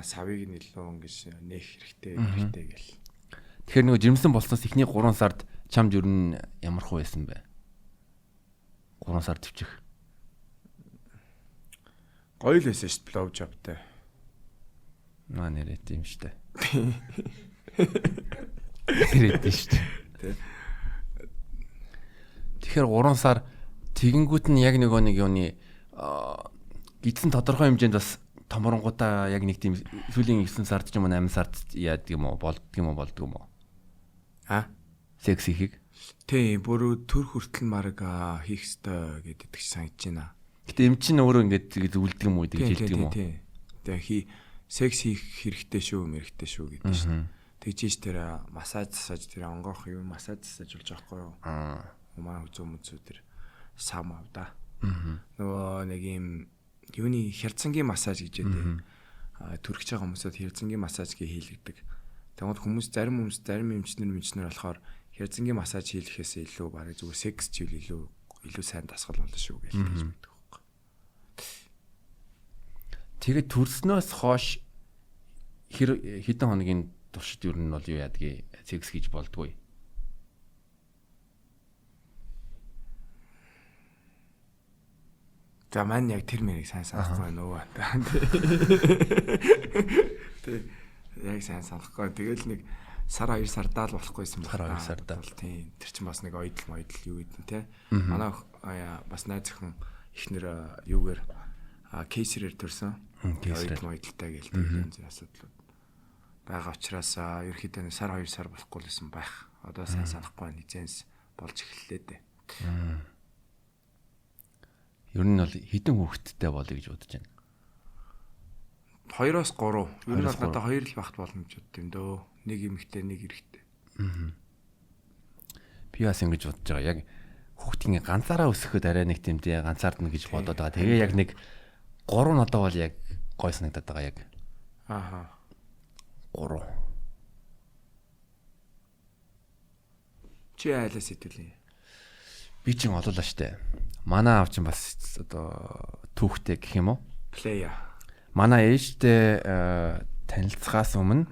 савыг нь илүү ингэж нээх хэрэгтэй гэл. Тэгэхээр нөгөө жирэмсэн болсноос эхний 3 сард чамд ер нь ямар хуу байсан бэ? 3 сар төвчих. Гоё л байсан шүү дээ blow jobтай. Наа нэрээ тийм шүү дээ. Нэрээ тийм шүү дээ. Тэгэхээр 3 сар тэгэнгүүт нь яг нөгөө нэг юуны гидсэн тодорхой хэмжээнд бас томоронгуудаа яг нэг тийм сүүлийн 9 сард ч юм уу 8 сард яадаг юм уу болдго юм уу болдго юм уу? А? Секс хийхийг? Тийм, бүр төр хүртэл марг хийх ёстой гэдэг санагдаж байна. Гэтэ эм чинь өөрөө ингэж зөвлөдөг юм уу гэж хэлдэг юм уу? Тийм. Тэгээ секс хийх хэрэгтэй шүү, мэрэгтэй шүү гэдэг шүү дээ. Тэгжээж тэр массаж массаж тэр онгоох юм массаж массаж болж байгаа байхгүй юу? Аа. Манай хүзүү мүзүү тэр сам ав да. Нөгөө нэг юм юуны хялцангийн массаж гэж ядээ. Төрөгч байгаа хүмүүсд хялцангийн массаж гэж хийлгдэг. Тэгмээд хүмүүс зарим хүмүүс зарим эмчнэр болохоор хялцангийн массаж хийлгэхээс илүү бараг зүгээр секс чивэл илүү сайн дасгал болно шүү гэж хэлж байдаг байхгүй. Тэгээд төрснөөс хойш хэдэн хоногийн туршид ер нь бол юу яадгийг секс хийж болдгоо. За маань яг тэр мэрийг сайн санахгүй нөгөө. Тэг яг сайн санахгүй. Тэгэл нэг сар 2 сардаа л болохгүйсэн байна. Сар 2 сардаа. Тийм. Тэр чинь бас нэг ойдол моёдол юу гэдэг нь те. Манай бас найз охин эхнэр юугээр кейсерээр төрсөн. Ойдол моёдолтой гээл тэг янз бүрийн асуудлууд байгаа учраас ерөөхдөө сар 2 сар болохгүй л байсан байх. Одоо сайн санахгүй байна. Хизэнс болж эхэллээ дээ. Ер нь бол хэдэн хүүхэдтэй болъё гэж бодож байна. 2-оос 3. Ер нь бол надад 2 л багт болно гэж бодд юм дөө. Нэг эмэгтэй, нэг эрэгтэй. Би бас ингэж бодож байгаа. Яг хүүхд ингээ ганцаараа өсөхөд арай нэг тийм тий ганцаардна гэж бодоод байгаа. Тэгээ яг нэг 3 надад бол яг гой санагдаад байгаа яг. Ааха. 3. Чи айлаас хэдүүлээ? Би чинь олоолаа штэ. Манай аав чинь бас одоо түүхтэй гэх юм уу? Плея. Манай ээжтэй танилцахаас өмнө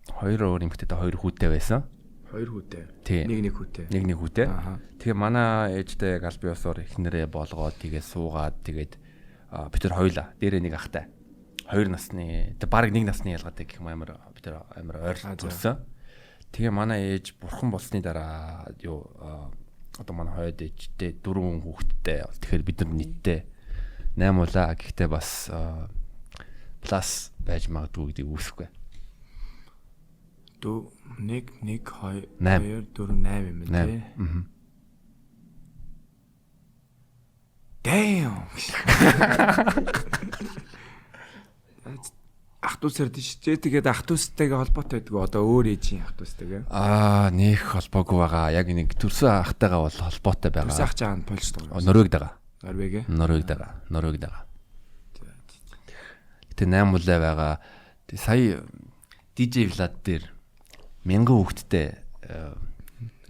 хоёр өөр эмэгтэйтэй хоёр хүүтэй байсан. Хоёр хүүтэй. Тий. Нэг нэг хүүтэй. Нэг нэг хүүтэй. Аха. Тэгээ манай ээжтэй яг аль биесоор эхнэрээ болгоод тэгээд суугаад тэгээд бид тэр хоёулаа дээрээ нэг ахтай. Хоёр насны тэг баг нэг насны ялгаатай гэх юм амар бид тэр амар ойр за. төрсөн. Тэгээ манай ээж бурхан болсны дараа юу одоо манай хойд ээжтэй дөрвөн хүүхэдтэй. Тэгэхээр бид нар нийтдээ 8 улаа гэхдээ бас плюс байж магадгүй гэдгийг үүсэхгүй. 1 1 2 Найм. 2 4 8 юм байна тий. Damn. Ах дүүсээр тийш. Тэгээд ах дүүстэйгээ холбоотой байдаг. Одоо өөр ээжийн ах дүүстэйгээ. Нэх холбоогүй байгаа. Яг нэг төрсөн ахтайгаа бол холбоотой байгаа. Төрсөн ах чаан Польшд байгаа. Норвегид байгаа. Норвег. Норвегид байгаа. Норвегид байгаа. Гэтэ 8 улаа байгаа. Тэг сая DJ Vlad дээр мянган хүүхэдтэй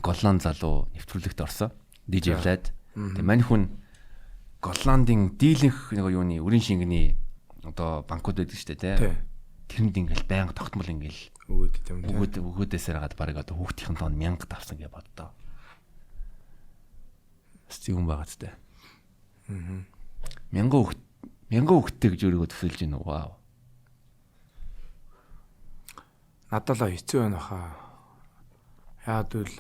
Голланд залуу нэвтрүүлэгт орсон. DJ Vlad. Тэг мань хүн Голландын дийлэнх нэг юуны үрийн шингэний одоо банкуд байдаг шүү дээ тий. Тэрэнд ингээл байнга тогтмол ингээл Өгөөд юм тий. өгөөд өгөөдөөсөр хагаад баг одоо хүүхдийн тоон 1000 давсан гэж боддоо. Бас юм байгаа ч тий. Аа. Мянган хүүхд мянган хүүхдтэй гэж өөрийгөө төсөөлж байна уу? Вау. Надад л хэцүү байна хаа. Яад үл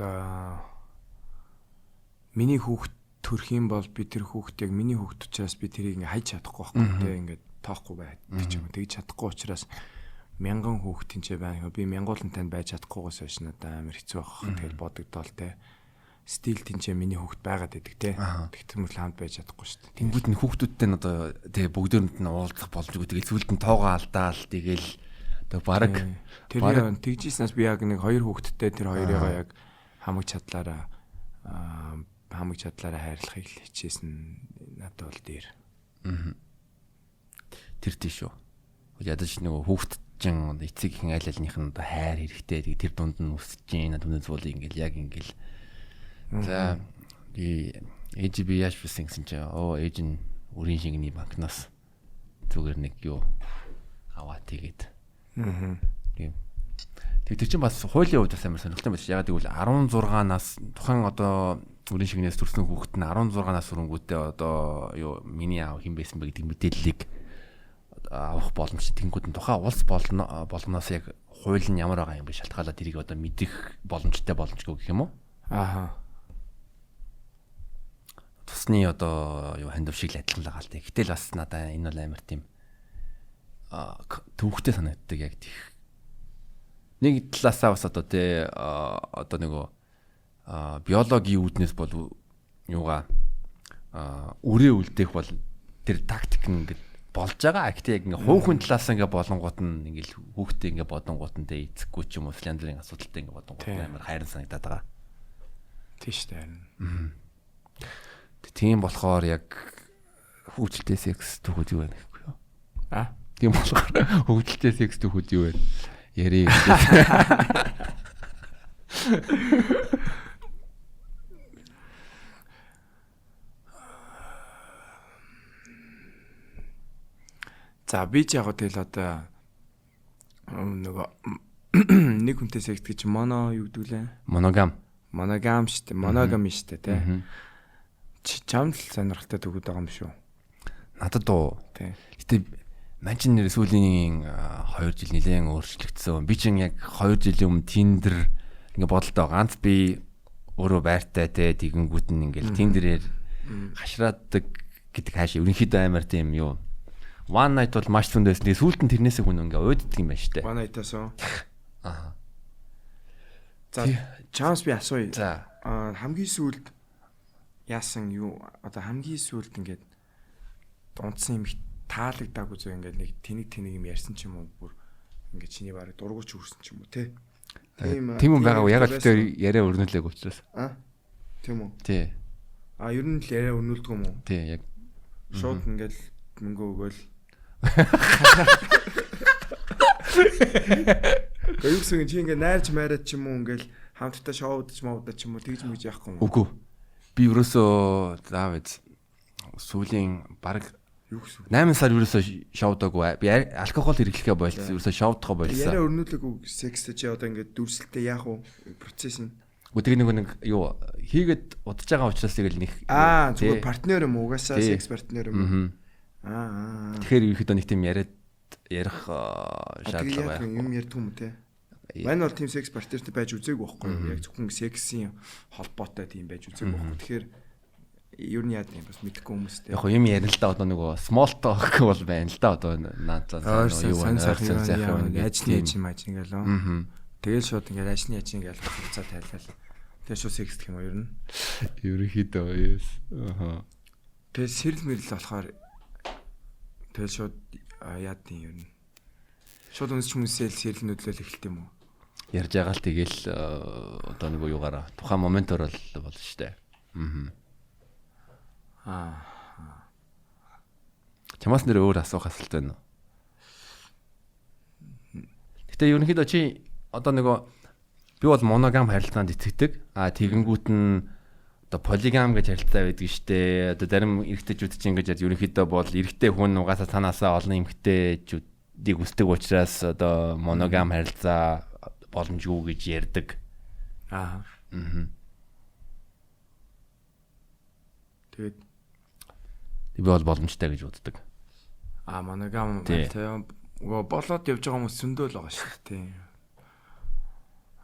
миний хүүхд төрөх юм бол би тэр хүүхд яг миний хүүхд учраас би тэрийг ингээ хайж чадахгүй байхгүй тий ингээ тоохгүй байд гэж юм. Тэгж чадахгүй учраас мянган хүүхд тэнцээ байна. Би мянгуулантай байж чадахгүйгээс хойш надад амар хэцүү байх. Тэгэл бодогдоол тий. Стил тэнцээ миний хүүхд байгаад байдаг тий. Тэгтэл мөрл хамт байж чадахгүй шүү дээ. Тэнгүүд нь хүүхдүүдтэй нь одоо тэгээ бүгдөөрэнд нь уулзах боломжгүй. Тэгэл зүйлд нь тоогоо алдаал тэгэл одоо баг Тэр тэгжсэнээс би яг нэг хоёр хүүхэдтэй тэр хоёрыгоо яг хамаг чадлаараа хамаг чадлаараа хайрлахыг л хичээсэн надад бол дээр. Тэр тийш үү. Ядаж нөгөө хүүхд чин эцэг ихэн аль альных нь одоо хайр хэрэгтэй. Тэгээ тэр дунд нь өсөж гин түнэ зүйл ингээл яг ингээл. За ээж би яаж бисэн гэсэн чинь оо ээж нь үрийн шингэний банкнаас зүгээр нэг юу аваа тэгээд. Аа. Тийм. Тэгээ тэр чинь бас хуулийн хувьд бас амар сонирхолтой байж. Ягаад гэвэл 16 нас тухайн одоо үрийн шингэнээс төрсэн хүүхэд нь 16 нас хүрэнгүүтээ одоо юу миний аав хэн байсан бэ гэдэг мэдээллийг авах боломжтой. Тэнгүүд нь тухайн улс болгоноос яг хууль нь ямар байгаа юм бэ шалтгаалаад тэрийг одоо мэдэх боломжтой боломжгүй гэх юм уу? Ааха. Тусны одоо юу хандив шиг л адилхан л байгаа л дээ. Гэтэл бас надаа энэ бол амар тийм төвхтэй санагддаг яг тийх. Нэг талаасаа бас одоо тий одоо нөгөө биологийн үүднээс бол юугаа үрээ үлдээх бол тэр тактик нь ингээд болж байгаа. Гэхдээ яг ингээ хувь хүн талаас ингээ болонгууд нь ингээл хүүхдээ ингээ бодонгууд нь тэ эцэггүй ч юм уу янз бүрийн асуудалтай ингээ бодонгууд нь амар хайран санагдаад байгаа. Тийш дээ. Тийм болохоор яг хөгжилтэй секс түүхүүд юу байна гэхгүй юу? А? Тийм болохоор хөгжилтэй секс түүхүүд юу вэ? Ярий. За би ч яг тэгэл одоо нөгөө нэг хүнтэй секс гэж моно юу гэдэг лээ? Моногам. Моногам шүү дээ. Моногам шүү дээ, тий. Чамд л сонирхолтой төгөөд байгаа юм шүү. Надад уу. Тий. Гэтэ мань чин нэр сүүлийн 2 жил нэлээд өөрчлөгдсөн. Би чин яг 2 жилийн өмнө Tinder ингээ бодолтой. Ганц би өөрөө байртай те тэгэнгүүт нь ингээл Tinder-ээр хашрааддаг гэдэг хаашаа ерөнхийдөө амар тийм юу. One night бол маш зөнд байсан. Тэгээ сүүлд нь тэрнээсээ хүн ингээ уйддаг юм байна штэ. One night-аас уу? Аа. За, чанс би асууя. За. Хамгийн сүүлд яасан юу одоо хамгийн сүүлд ингээд унтсан юм их таалагдаагүй зөө ингээд нэг тэнэг тэнэг юм ярьсан ч юм уу бүр ингээд чиний бараг дургуй ч үрсэн ч юм уу те. Тийм юм байгаагүй. Яг л тэр яриа өрнүүлээг учраас. А тийм үү? Тий. А ер нь л яриа өрнүүлдэг юм уу? Тий яг. Шууд ингээд мөнгө өгөөл. Гэхдээ юу гэсэн чи ингээд найрч майраад ч юм уу ингээд хамтдаа шоудаж мовдаж ч юм уу тэгж мэгж яахгүй юм уу? Үгүй. Би ерөөсөө заавэз сүүлийн баг Юу гэсэн? 8 сар ерөөсөө шоудаагүй. Би алкогол хэрэглэхээ болсон. Ерөөсөө шоудахоо болсон. Яриа өрнүүлээгүй секстэй чи одоо ингээд дүрслэлтэй яах вэ? Процесс нь. Үгүй тэгээ нэг юу хийгээд удаж байгаа учраас тэгэл нэг Аа зүгээр партнер юм уу? Угаасаа секс партнер юм уу? Аа. Тэгэхээр ерөөхдөө нэг тийм яриад ярих шаардлага байх. Юм ярьдаг юм уу те? Манай бол тийм секс партнертэй байж үзээгүй байхгүй юу? Яг зөвхөн сексийн холбоотой тийм байж үзээгүй байхгүй. Тэгэхээр ер нь яад юм бас мэдэхгүй хүмүүстэй. Яг юм ярина л да одоо нөгөө small talk бол байна л да одоо наацаа юу байна сайхан ажны яж юм аж ингээл. Тэгэл шууд ингээл ажны яж ингээл хуцаа тайлал. Тэгээ шууд секс гэх юм уу ер нь. Ерөнхийдөө yes. Аа. Тэгээ сэрэл мэрэл болохоор тэгэл шууд яад юм ер нь. Шууд үнс хүмүүсээ л сэрэл нүдлэл эхэлт юм уу? Ярьж байгаа л тэгэл одоо нөгөө югаараа тухайн моментоор л болно штэ. Аа. Аа. Чамаас нэр өөр асуух асуулт байна уу? Гэтэ ерөнхийдөө чи одоо нөгөө би бол моногам харилцаанд итгэдэг. Аа тэгэнгүүт нь одоо полигам гэж харилцаа байдаг штэ. Одоо зарим эрэгтэйчүүд чинь ингэж ярьж ерөнхийдөө бол эрэгтэй хүн угаасаа цаанаасаа олон эмэгтэйчүүдийг үсдэг учраас одоо моногам харилцаа боломжгүй гэж ярьдаг. Аа. Тэгээд би бол боломжтой гэж боддог. Аа моногам харилцаа болоод явж байгаа хүмүүс зөндөө л байгаа шүү дээ.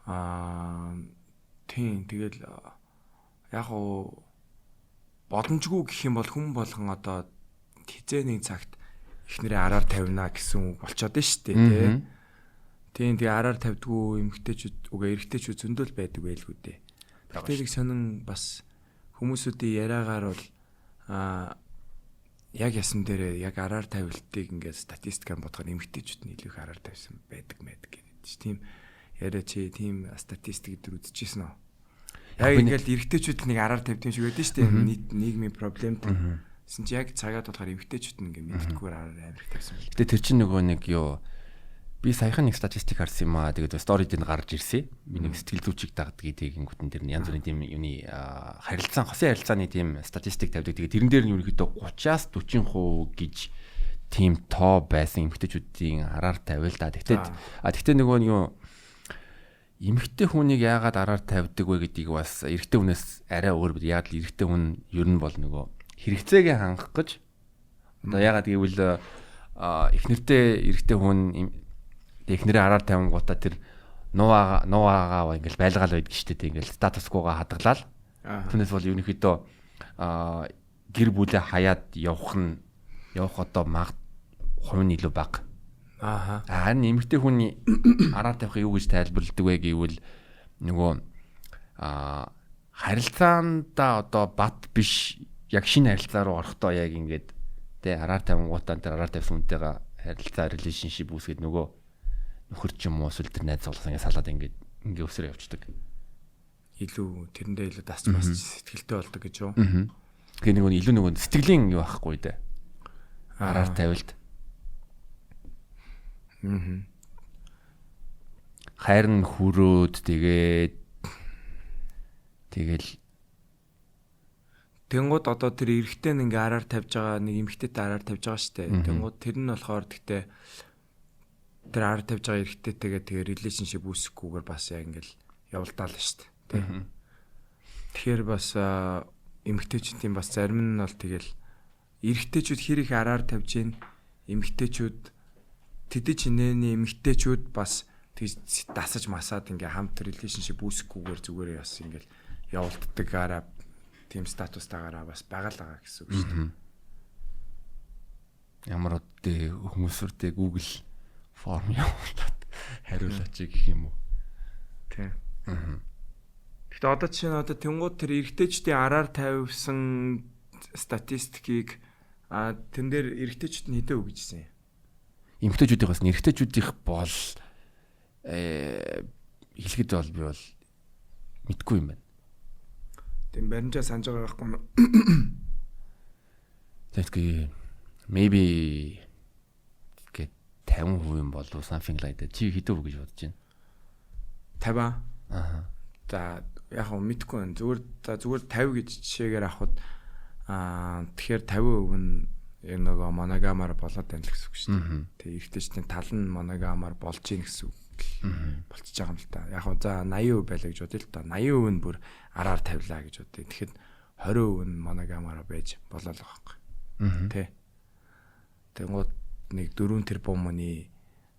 Аа тийм тэгэл яг уу боломжгүй гэх юм бол хүн болгон одоо хизээ нэг цагт эхнэрээ араар тавина гэсэн үг болчоод нь шүү дээ тий. Тийм тэгээ араар тавьдгүй эмэгтэйчүүд үгүй эрэгтэйчүүд зөндөл байдаг байлгүй дээ. Тэгэхээр их сонин бас хүмүүсүүдийн яриагаар бол яг ясан дээрээ яг араар тавилтыг ингээд статистикаар бодохоор эмэгтэйчүүд нь илүү их араар тавьсан байдаг мэд гэдэг чи тийм яриа чи тийм статистик дээр үзчихсэн үү? Яг ингээд эрэгтэйчүүд нэг араар тавьд юм шиг байдаг шүү дээ. Нийт нийгмийн проблемтэй. Тэсэн чи яг цагаад болохоор эмэгтэйчүүд нь ингээд мэддэггүйгээр араар амар их тавьсан. Гэтэ тэр чинь нөгөө нэг юу би саяхан нэг статистик харсан юм аа. Тэгээд стори дээр гарч ирсэн. Би нэг сэтгэл зүйчийг дагдаг тэгэнгүүтэн тэр нь янз бүрийн тийм юуны харилцаа, хосын харилцааны тийм статистик тавьдаг. Тэгээд тэрэн дээр нь ерөнхийдөө 30-аас 40% гэж тийм тоо байсан эмэгтэйчүүдийн араар тавил та. Тэгтээ нөгөө нэг юу эмэгтэй хүнийг яагаад араар тавьдаг вэ гэдгийг бас эрэгтэй хүнээс арай өөр бид. Яг л эрэгтэй хүн ер нь бол нөгөө хэрэгцээгээ хангах гэж одоо яагаад гэвэл эхнэртэй эрэгтэй хүн эхнэрээ араар тавингуудаа тэр нуугаа ингээл байлгаал байдаг шүү дээ. Ингээл статус квога хадгалаад түүнээс бол ерөнхийдөө гэр бүлээ хаяад явах нь явах одоо магад хувь нь илүү бага. Аа. Харин эмэгтэй хүний араар тавих юу гэж тайлбарладаг вэ гэвэл нөгөө харилцаандаа одоо бат биш яг шинэ харилцаа руу орохдоо яг ингээд тэ араар тавингуудаа тэр араар тавьсан хүнтэйгээ харилцаа relationship үүсгээд нөгөө нөхөр ч юм уу эсвэл тэр найз залуус ингээд салаад ингээд ингээ өсрөө явцдаг. Илүү тэрэндээ илүү дасч бас сэтгэлтэй болдог гэж юу? Тэгээ нөгөө илүү нөгөө сэтгэлийн юу байхгүй дээ. Араар тавилт. Хайр нь хүрөөд тэгээд тэгэл Тэнгууд одоо тэр эрэгтэй нь ингээ араар тавьж байгаа нэг эмэгтэйтэй араар тавьж байгаа штэ. Тэнгууд тэр нь болохоор тэгтээ тэр араар тавьж байгаа эрэгтэйтэйгээ тэгээ relationship үүсэхгүйгээр бас яг ингээл явалдаал штэ. Тэ. Тэгэхээр бас эмэгтэйчүүдийн бас зарим нь бол тэгэл эрэгтэйчүүд хэр их араар тавьж гин эмэгтэйчүүд тэдий чинээний эмэгтэйчүүд бас тэгж дасаж масаад ингээ хамт relationship үүсэхгүйгээр зүгээрээ бас ингээл явуулддаг тийм статустаагаараа бас байгаа л байгаа гэсэн үг шүү дээ. Ямар үдээ хүмүүсүрдээ Google form явуулаад хариулаач гэх юм уу? Тийм. Гэтэ одоо жишээ нь одоо тэнгууд тэр эрэгтэйчдийн араар тавьсан статистикийг тэн дээр эрэгтэйчд нь хэдэн үг гэжсэн юм? Эмэгтэйчүүдийнх бас эрэгтэйчүүдийнх бол хэлэхэд бол би бол мэдгүй юм байна. Тийм баримжаа санаж байгаа байхгүй юу? Тэгэхгүй maybe гэ 50% юм болов something like that. Чи хэдэн үг гэж бодож байна? 50. Аа. За яг хөө мэдгүй байна. Зүгээр за зүгээр 50 гэж жишээгээр авахад тэгэхээр 50% нь яг нөгөө моногамаар болоод байна л гэсэн үг шүү дээ. Тэгээ эрэгтэйчдийн тал нь моногамаар болж гин гэсэн үг болчихж байгаа юм л та. Яг хөө за 80% байлаа гэж бодъё л та. 80% нь бүр араар тавилаа гэж бодъё. Тэгэхэд 20% нь моногамаар байж болоо л байгаа байхгүй. Тэ. Тэнгууд нэг 4 тэрбумны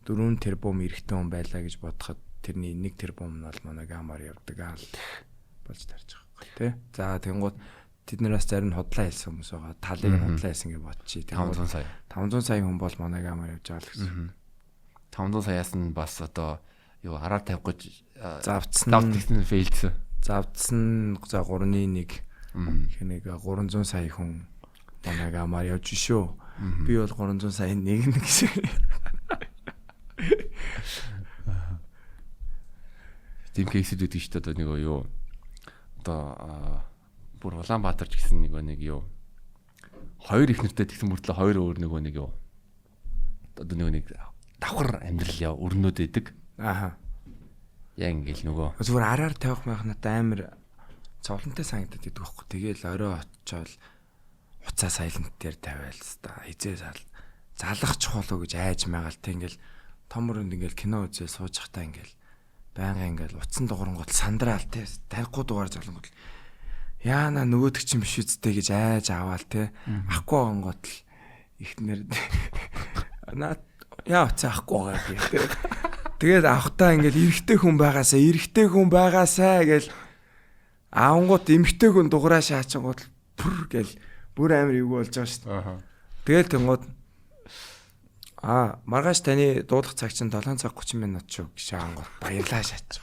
4 тэрбум эрэгтэй хүн байлаа гэж бодоход тэрний 1 тэрбум нь бол моногамаар явдаг аа л болж тарж байгаа байхгүй тий. За тэнгууд тэд нараас зарим нь худлаа хэлсэн хүмүүс байгаа. Талыг нь худлаа хэлсэн гэж бодчих. 500 сая. 500 сая хүн бол моногамаар явж байгаа л гэсэн. 500 саяас нь бас одоо юу араар тавих гэж завдсан давтсан фейлдсэн. Завдсан за 3-ны 1 гэх нэг 300 сая хүн моногамаар явж шүү. Би бол 300 сая нэг нь гэсэн. Тийм кейсүүд өгдөг шүү дээ. Одоо нэг юу одоо бүр Улаанбаатар ч гэсэн нэг юу хоёр их нэртэй тэгсэн мөртлөө хоёр өөр нөгөө нэг юу одоо нөгөө нэг давхар амьдрал яв өрнөд идэг. Ааха. Яг ингээл нөгөө зүгээр араар тавих байх надад амар зовлонтой санагдаад идэг байхгүй. Тэгээл орой очиод уцаа silent дээр тавиал та хизээ залах чухал уу гэж айж магаал тэ ингээл том өрөнд ингээл кино үзээ сууж хата ингээл байнга ингээл утсан дуурангууд сандраал тэ тарихгүй дугаар залангууд яана нөгөөдөг чинь биш үсттэй гэж айж аваал тэ ахгүй гонгот л ихнэр наа яа уцаа ахгүй байгаа гэх тэ. Тэгээд авахтаа ингээл эрэгтэй хүн байгаасаа эрэгтэй хүн байгаасаа гэл аавнгууд эмэгтэй хүн дуграа шаачингууд пүр гэл бүр амар эвгүй болж байгаа шүү дээ. Тэгэл тэнгууд маргааш таны дуулах цаг чинь 7 цаг 30 минут шүү гэж аангууд баярлаа шаачих.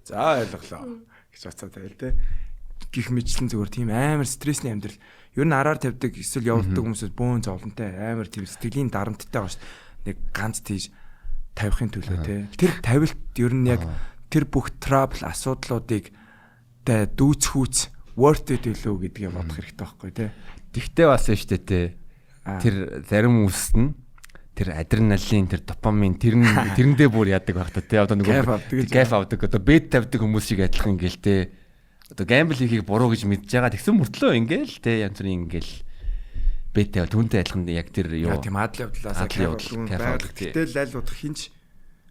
За ойлголоо гэж уцаа тавил те. Гих мэтлэн зүгээр тийм амар стрессний амьдрал. Ер нь араар тавьдаг эсвэл явуулдаг хүмүүсээс бөөн зовлонтой амар тийм сэтгэлийн дарамттай байгаа шүү дээ. Нэг ганц тийж тавихын төлөө те. Тэр тавилт ер нь яг тэр бүх trouble асуудлуудыг тэ дүүцхүүц worth it илүү гэдгээ бодох хэрэгтэй байхгүй те. Тэгтээ бас шүү дээ те. Тэр зарим хүмүүс нь тэр адреналин, тэр допамин тэр нь тэрэндээ бүр яадаг байх та те. Одоо нөгөө кайф авдаг. Одоо бед тавьдаг хүмүүс шиг адилхан ингээл те. Одоо гамбл хийхийг буруу гэж мэдж байгаа. Тэгсэн мөртлөө ингээл те янз бүрийн ингээл бед тавь түүнтэй адилхан яг тэр юу. Тийм адал явдлаасаа кайф авдаг. Гэтэл аль бодох хинч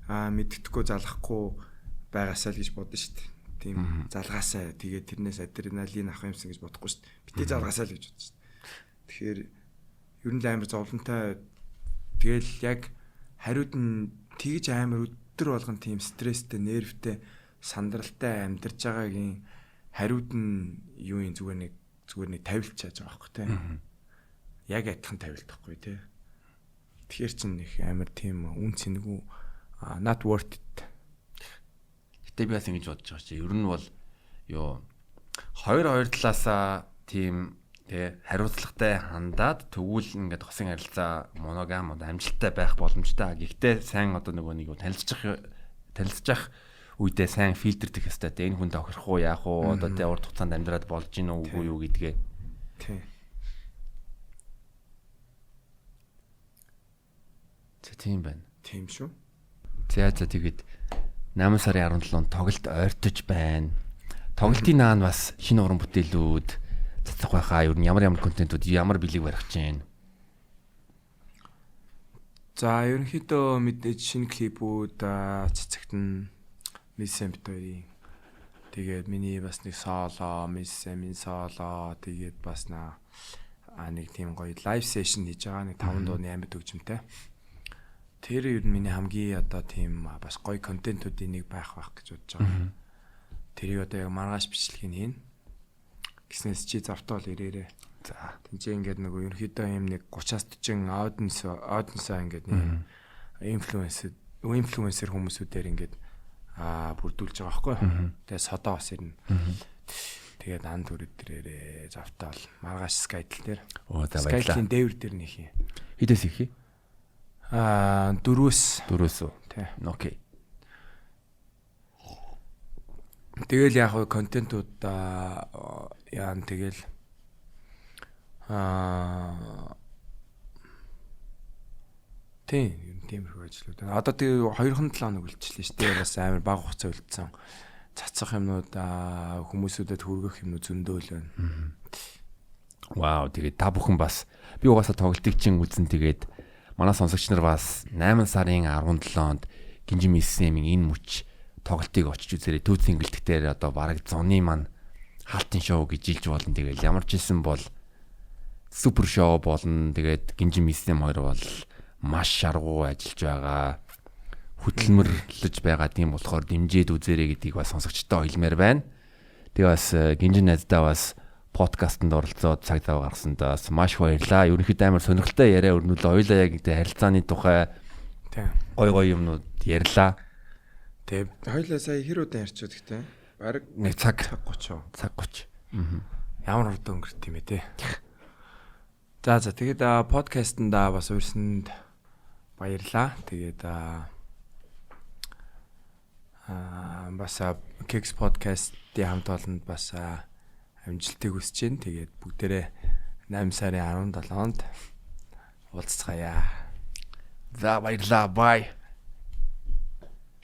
мэддэхгүй залахгүй байгаасаа л гэж бодно шүү дээ. Тийм залгаасаа тэгээд тэрнээс адреналин авах юмсан гэж бодохгүй шүү дээ. Битээ залгаасаа л гэж бодсон шүү дээ. Тэгэхээр ер нь л амар зовлонтой. Тэгэл яг хариуд нь тэгж амар өдөр болгон тийм стресстэй, нервтэй, сандралтай амьдарч байгаагийн хариуд нь юу юм зүгээр нэг тавилт чааж байгаа байхгүй тий. Яг адилхан тавилт байхгүй тий. Тэгэхээр чин их амар тийм үн цэнгүй not worth it. Гэтэ би бас ингэж бодож байгаа чи ер нь бол юу хоёр талаасаа тийм тэ хариуцлагатай хандаад тэгвэл ингээд хосын харилцаа моногам одоо амжилттай байх боломжтой. Гэхдээ сайн одоо нөгөө нэг танилцчих үедээ сайн фильтрдэх ёстой. Тэ энэ хүн тохирох уу, яах уу, одоо тэ урт хугацаанд амьдраад болж гин үү, үгүй юу гэдгээ. Тий. За тийм байна. Тийм шүү. За тэгээд 8 сарын 17-нд тоглолт ойртож байна. Тоглолтын наан бас шинэ уран бүтээлүүд цацах байхаа. Ер нь ямар контентууд ямар бэлэг барих чинь. За ерөнхийдөө мэдээж шинэ клипүүд цацагтана. Мисс Эмбит хоёрын. Тэгээд миний бас нэг соло, Мисс Эмийн соло, тэгээд бас нэг тийм гоё лайв сешн хийж байгаа нэг 5 дууны амьд хөгжимтэй. Тэр ер нь миний хамгийн одоо тийм бас гоё контентуудын нэг байх гэж бодож байгаа. Тэрийг одоо яг маргааш бичлэгийг хийнэ. Гиснээс чи завтаа бол ирээрээ. За. Тинчээ ингээд нөгөө ерөнхийдөө юм нэг 30-аас 40 аудиенсаа ингээд нэг инфлюенсер хүмүүсүүдээр ингээд бүрдүүлж байгаа байхгүй. Тэгээ содоо бас ирнэ. Тэгээд ан түрэг дээрээ завтаал маргааш Skytel дээр. Оо за баярлалаа. Skytel-ийн дээвэр дээр нөх юм. Хэдээс их юм? 4-өөс 4-өөс үү? Тий. Окей. Тэгэл яг хөө контентууд яан тэгэл тийм ер нь тиймэрхүү ажлууд байна. Одоо тэгээ 2-7 хоног үлдчихлээ шүү дээ. Бас амар бага хугацаа үлдсэн. Цацах юмнууд хүмүүсүүдэд хүргэх юмнууд зөндөө л байна. Вау, тэгээд та бүхэн бас би угаасаа тоглолтыг чинь үзэн тэгээд манай сонсогч нар бас 8 сарын 17-нд Гинжин SM-ийн энэ мөч тоглолтыг очиж үзээрэй. Төв цэнгэлдэх дээр одоо бараг зуны маань хаалтын шоу гэж жилж болно. Тэгэл ямар ч хэлсэн бол супер шоу болно. Тэгээд Гинжин SM хоёр бол маш шаргуу ажиллаж байгаа. Хөдөлмөрлөж байгаа тийм болохоор дэмжиж үзээрэй гэдгийг бас сонсогчдод хэлмээр байна. Тэгээ бас Гинжин найздаа бас подкастэнд оролцоод цаг зав гаргасандаа бас маш их баярлалаа. Ерөнхийдөө амар сонирхолтой яриа өрнүүлээ. Хоёулаа яг гэдэг харилцааны тухай гой гой юмнууд ярьлаа. Тэг. Хоёулаа сая хэр удаан ярьчиад гэхдээ бараг нэг цаг 30. Цаг 30. Ямар урд өнгөрт юм бэ те. За тэгээд подкастэндаа бас урьсанд баярлаа. Тэгээд бас Kicks podcast-ийн хамт олонд бас амжилтыг хүсэж байна. Тэгээд бүгдээрээ 8 сарын 17-нд уулзцгаая. За баярлаа. Bye.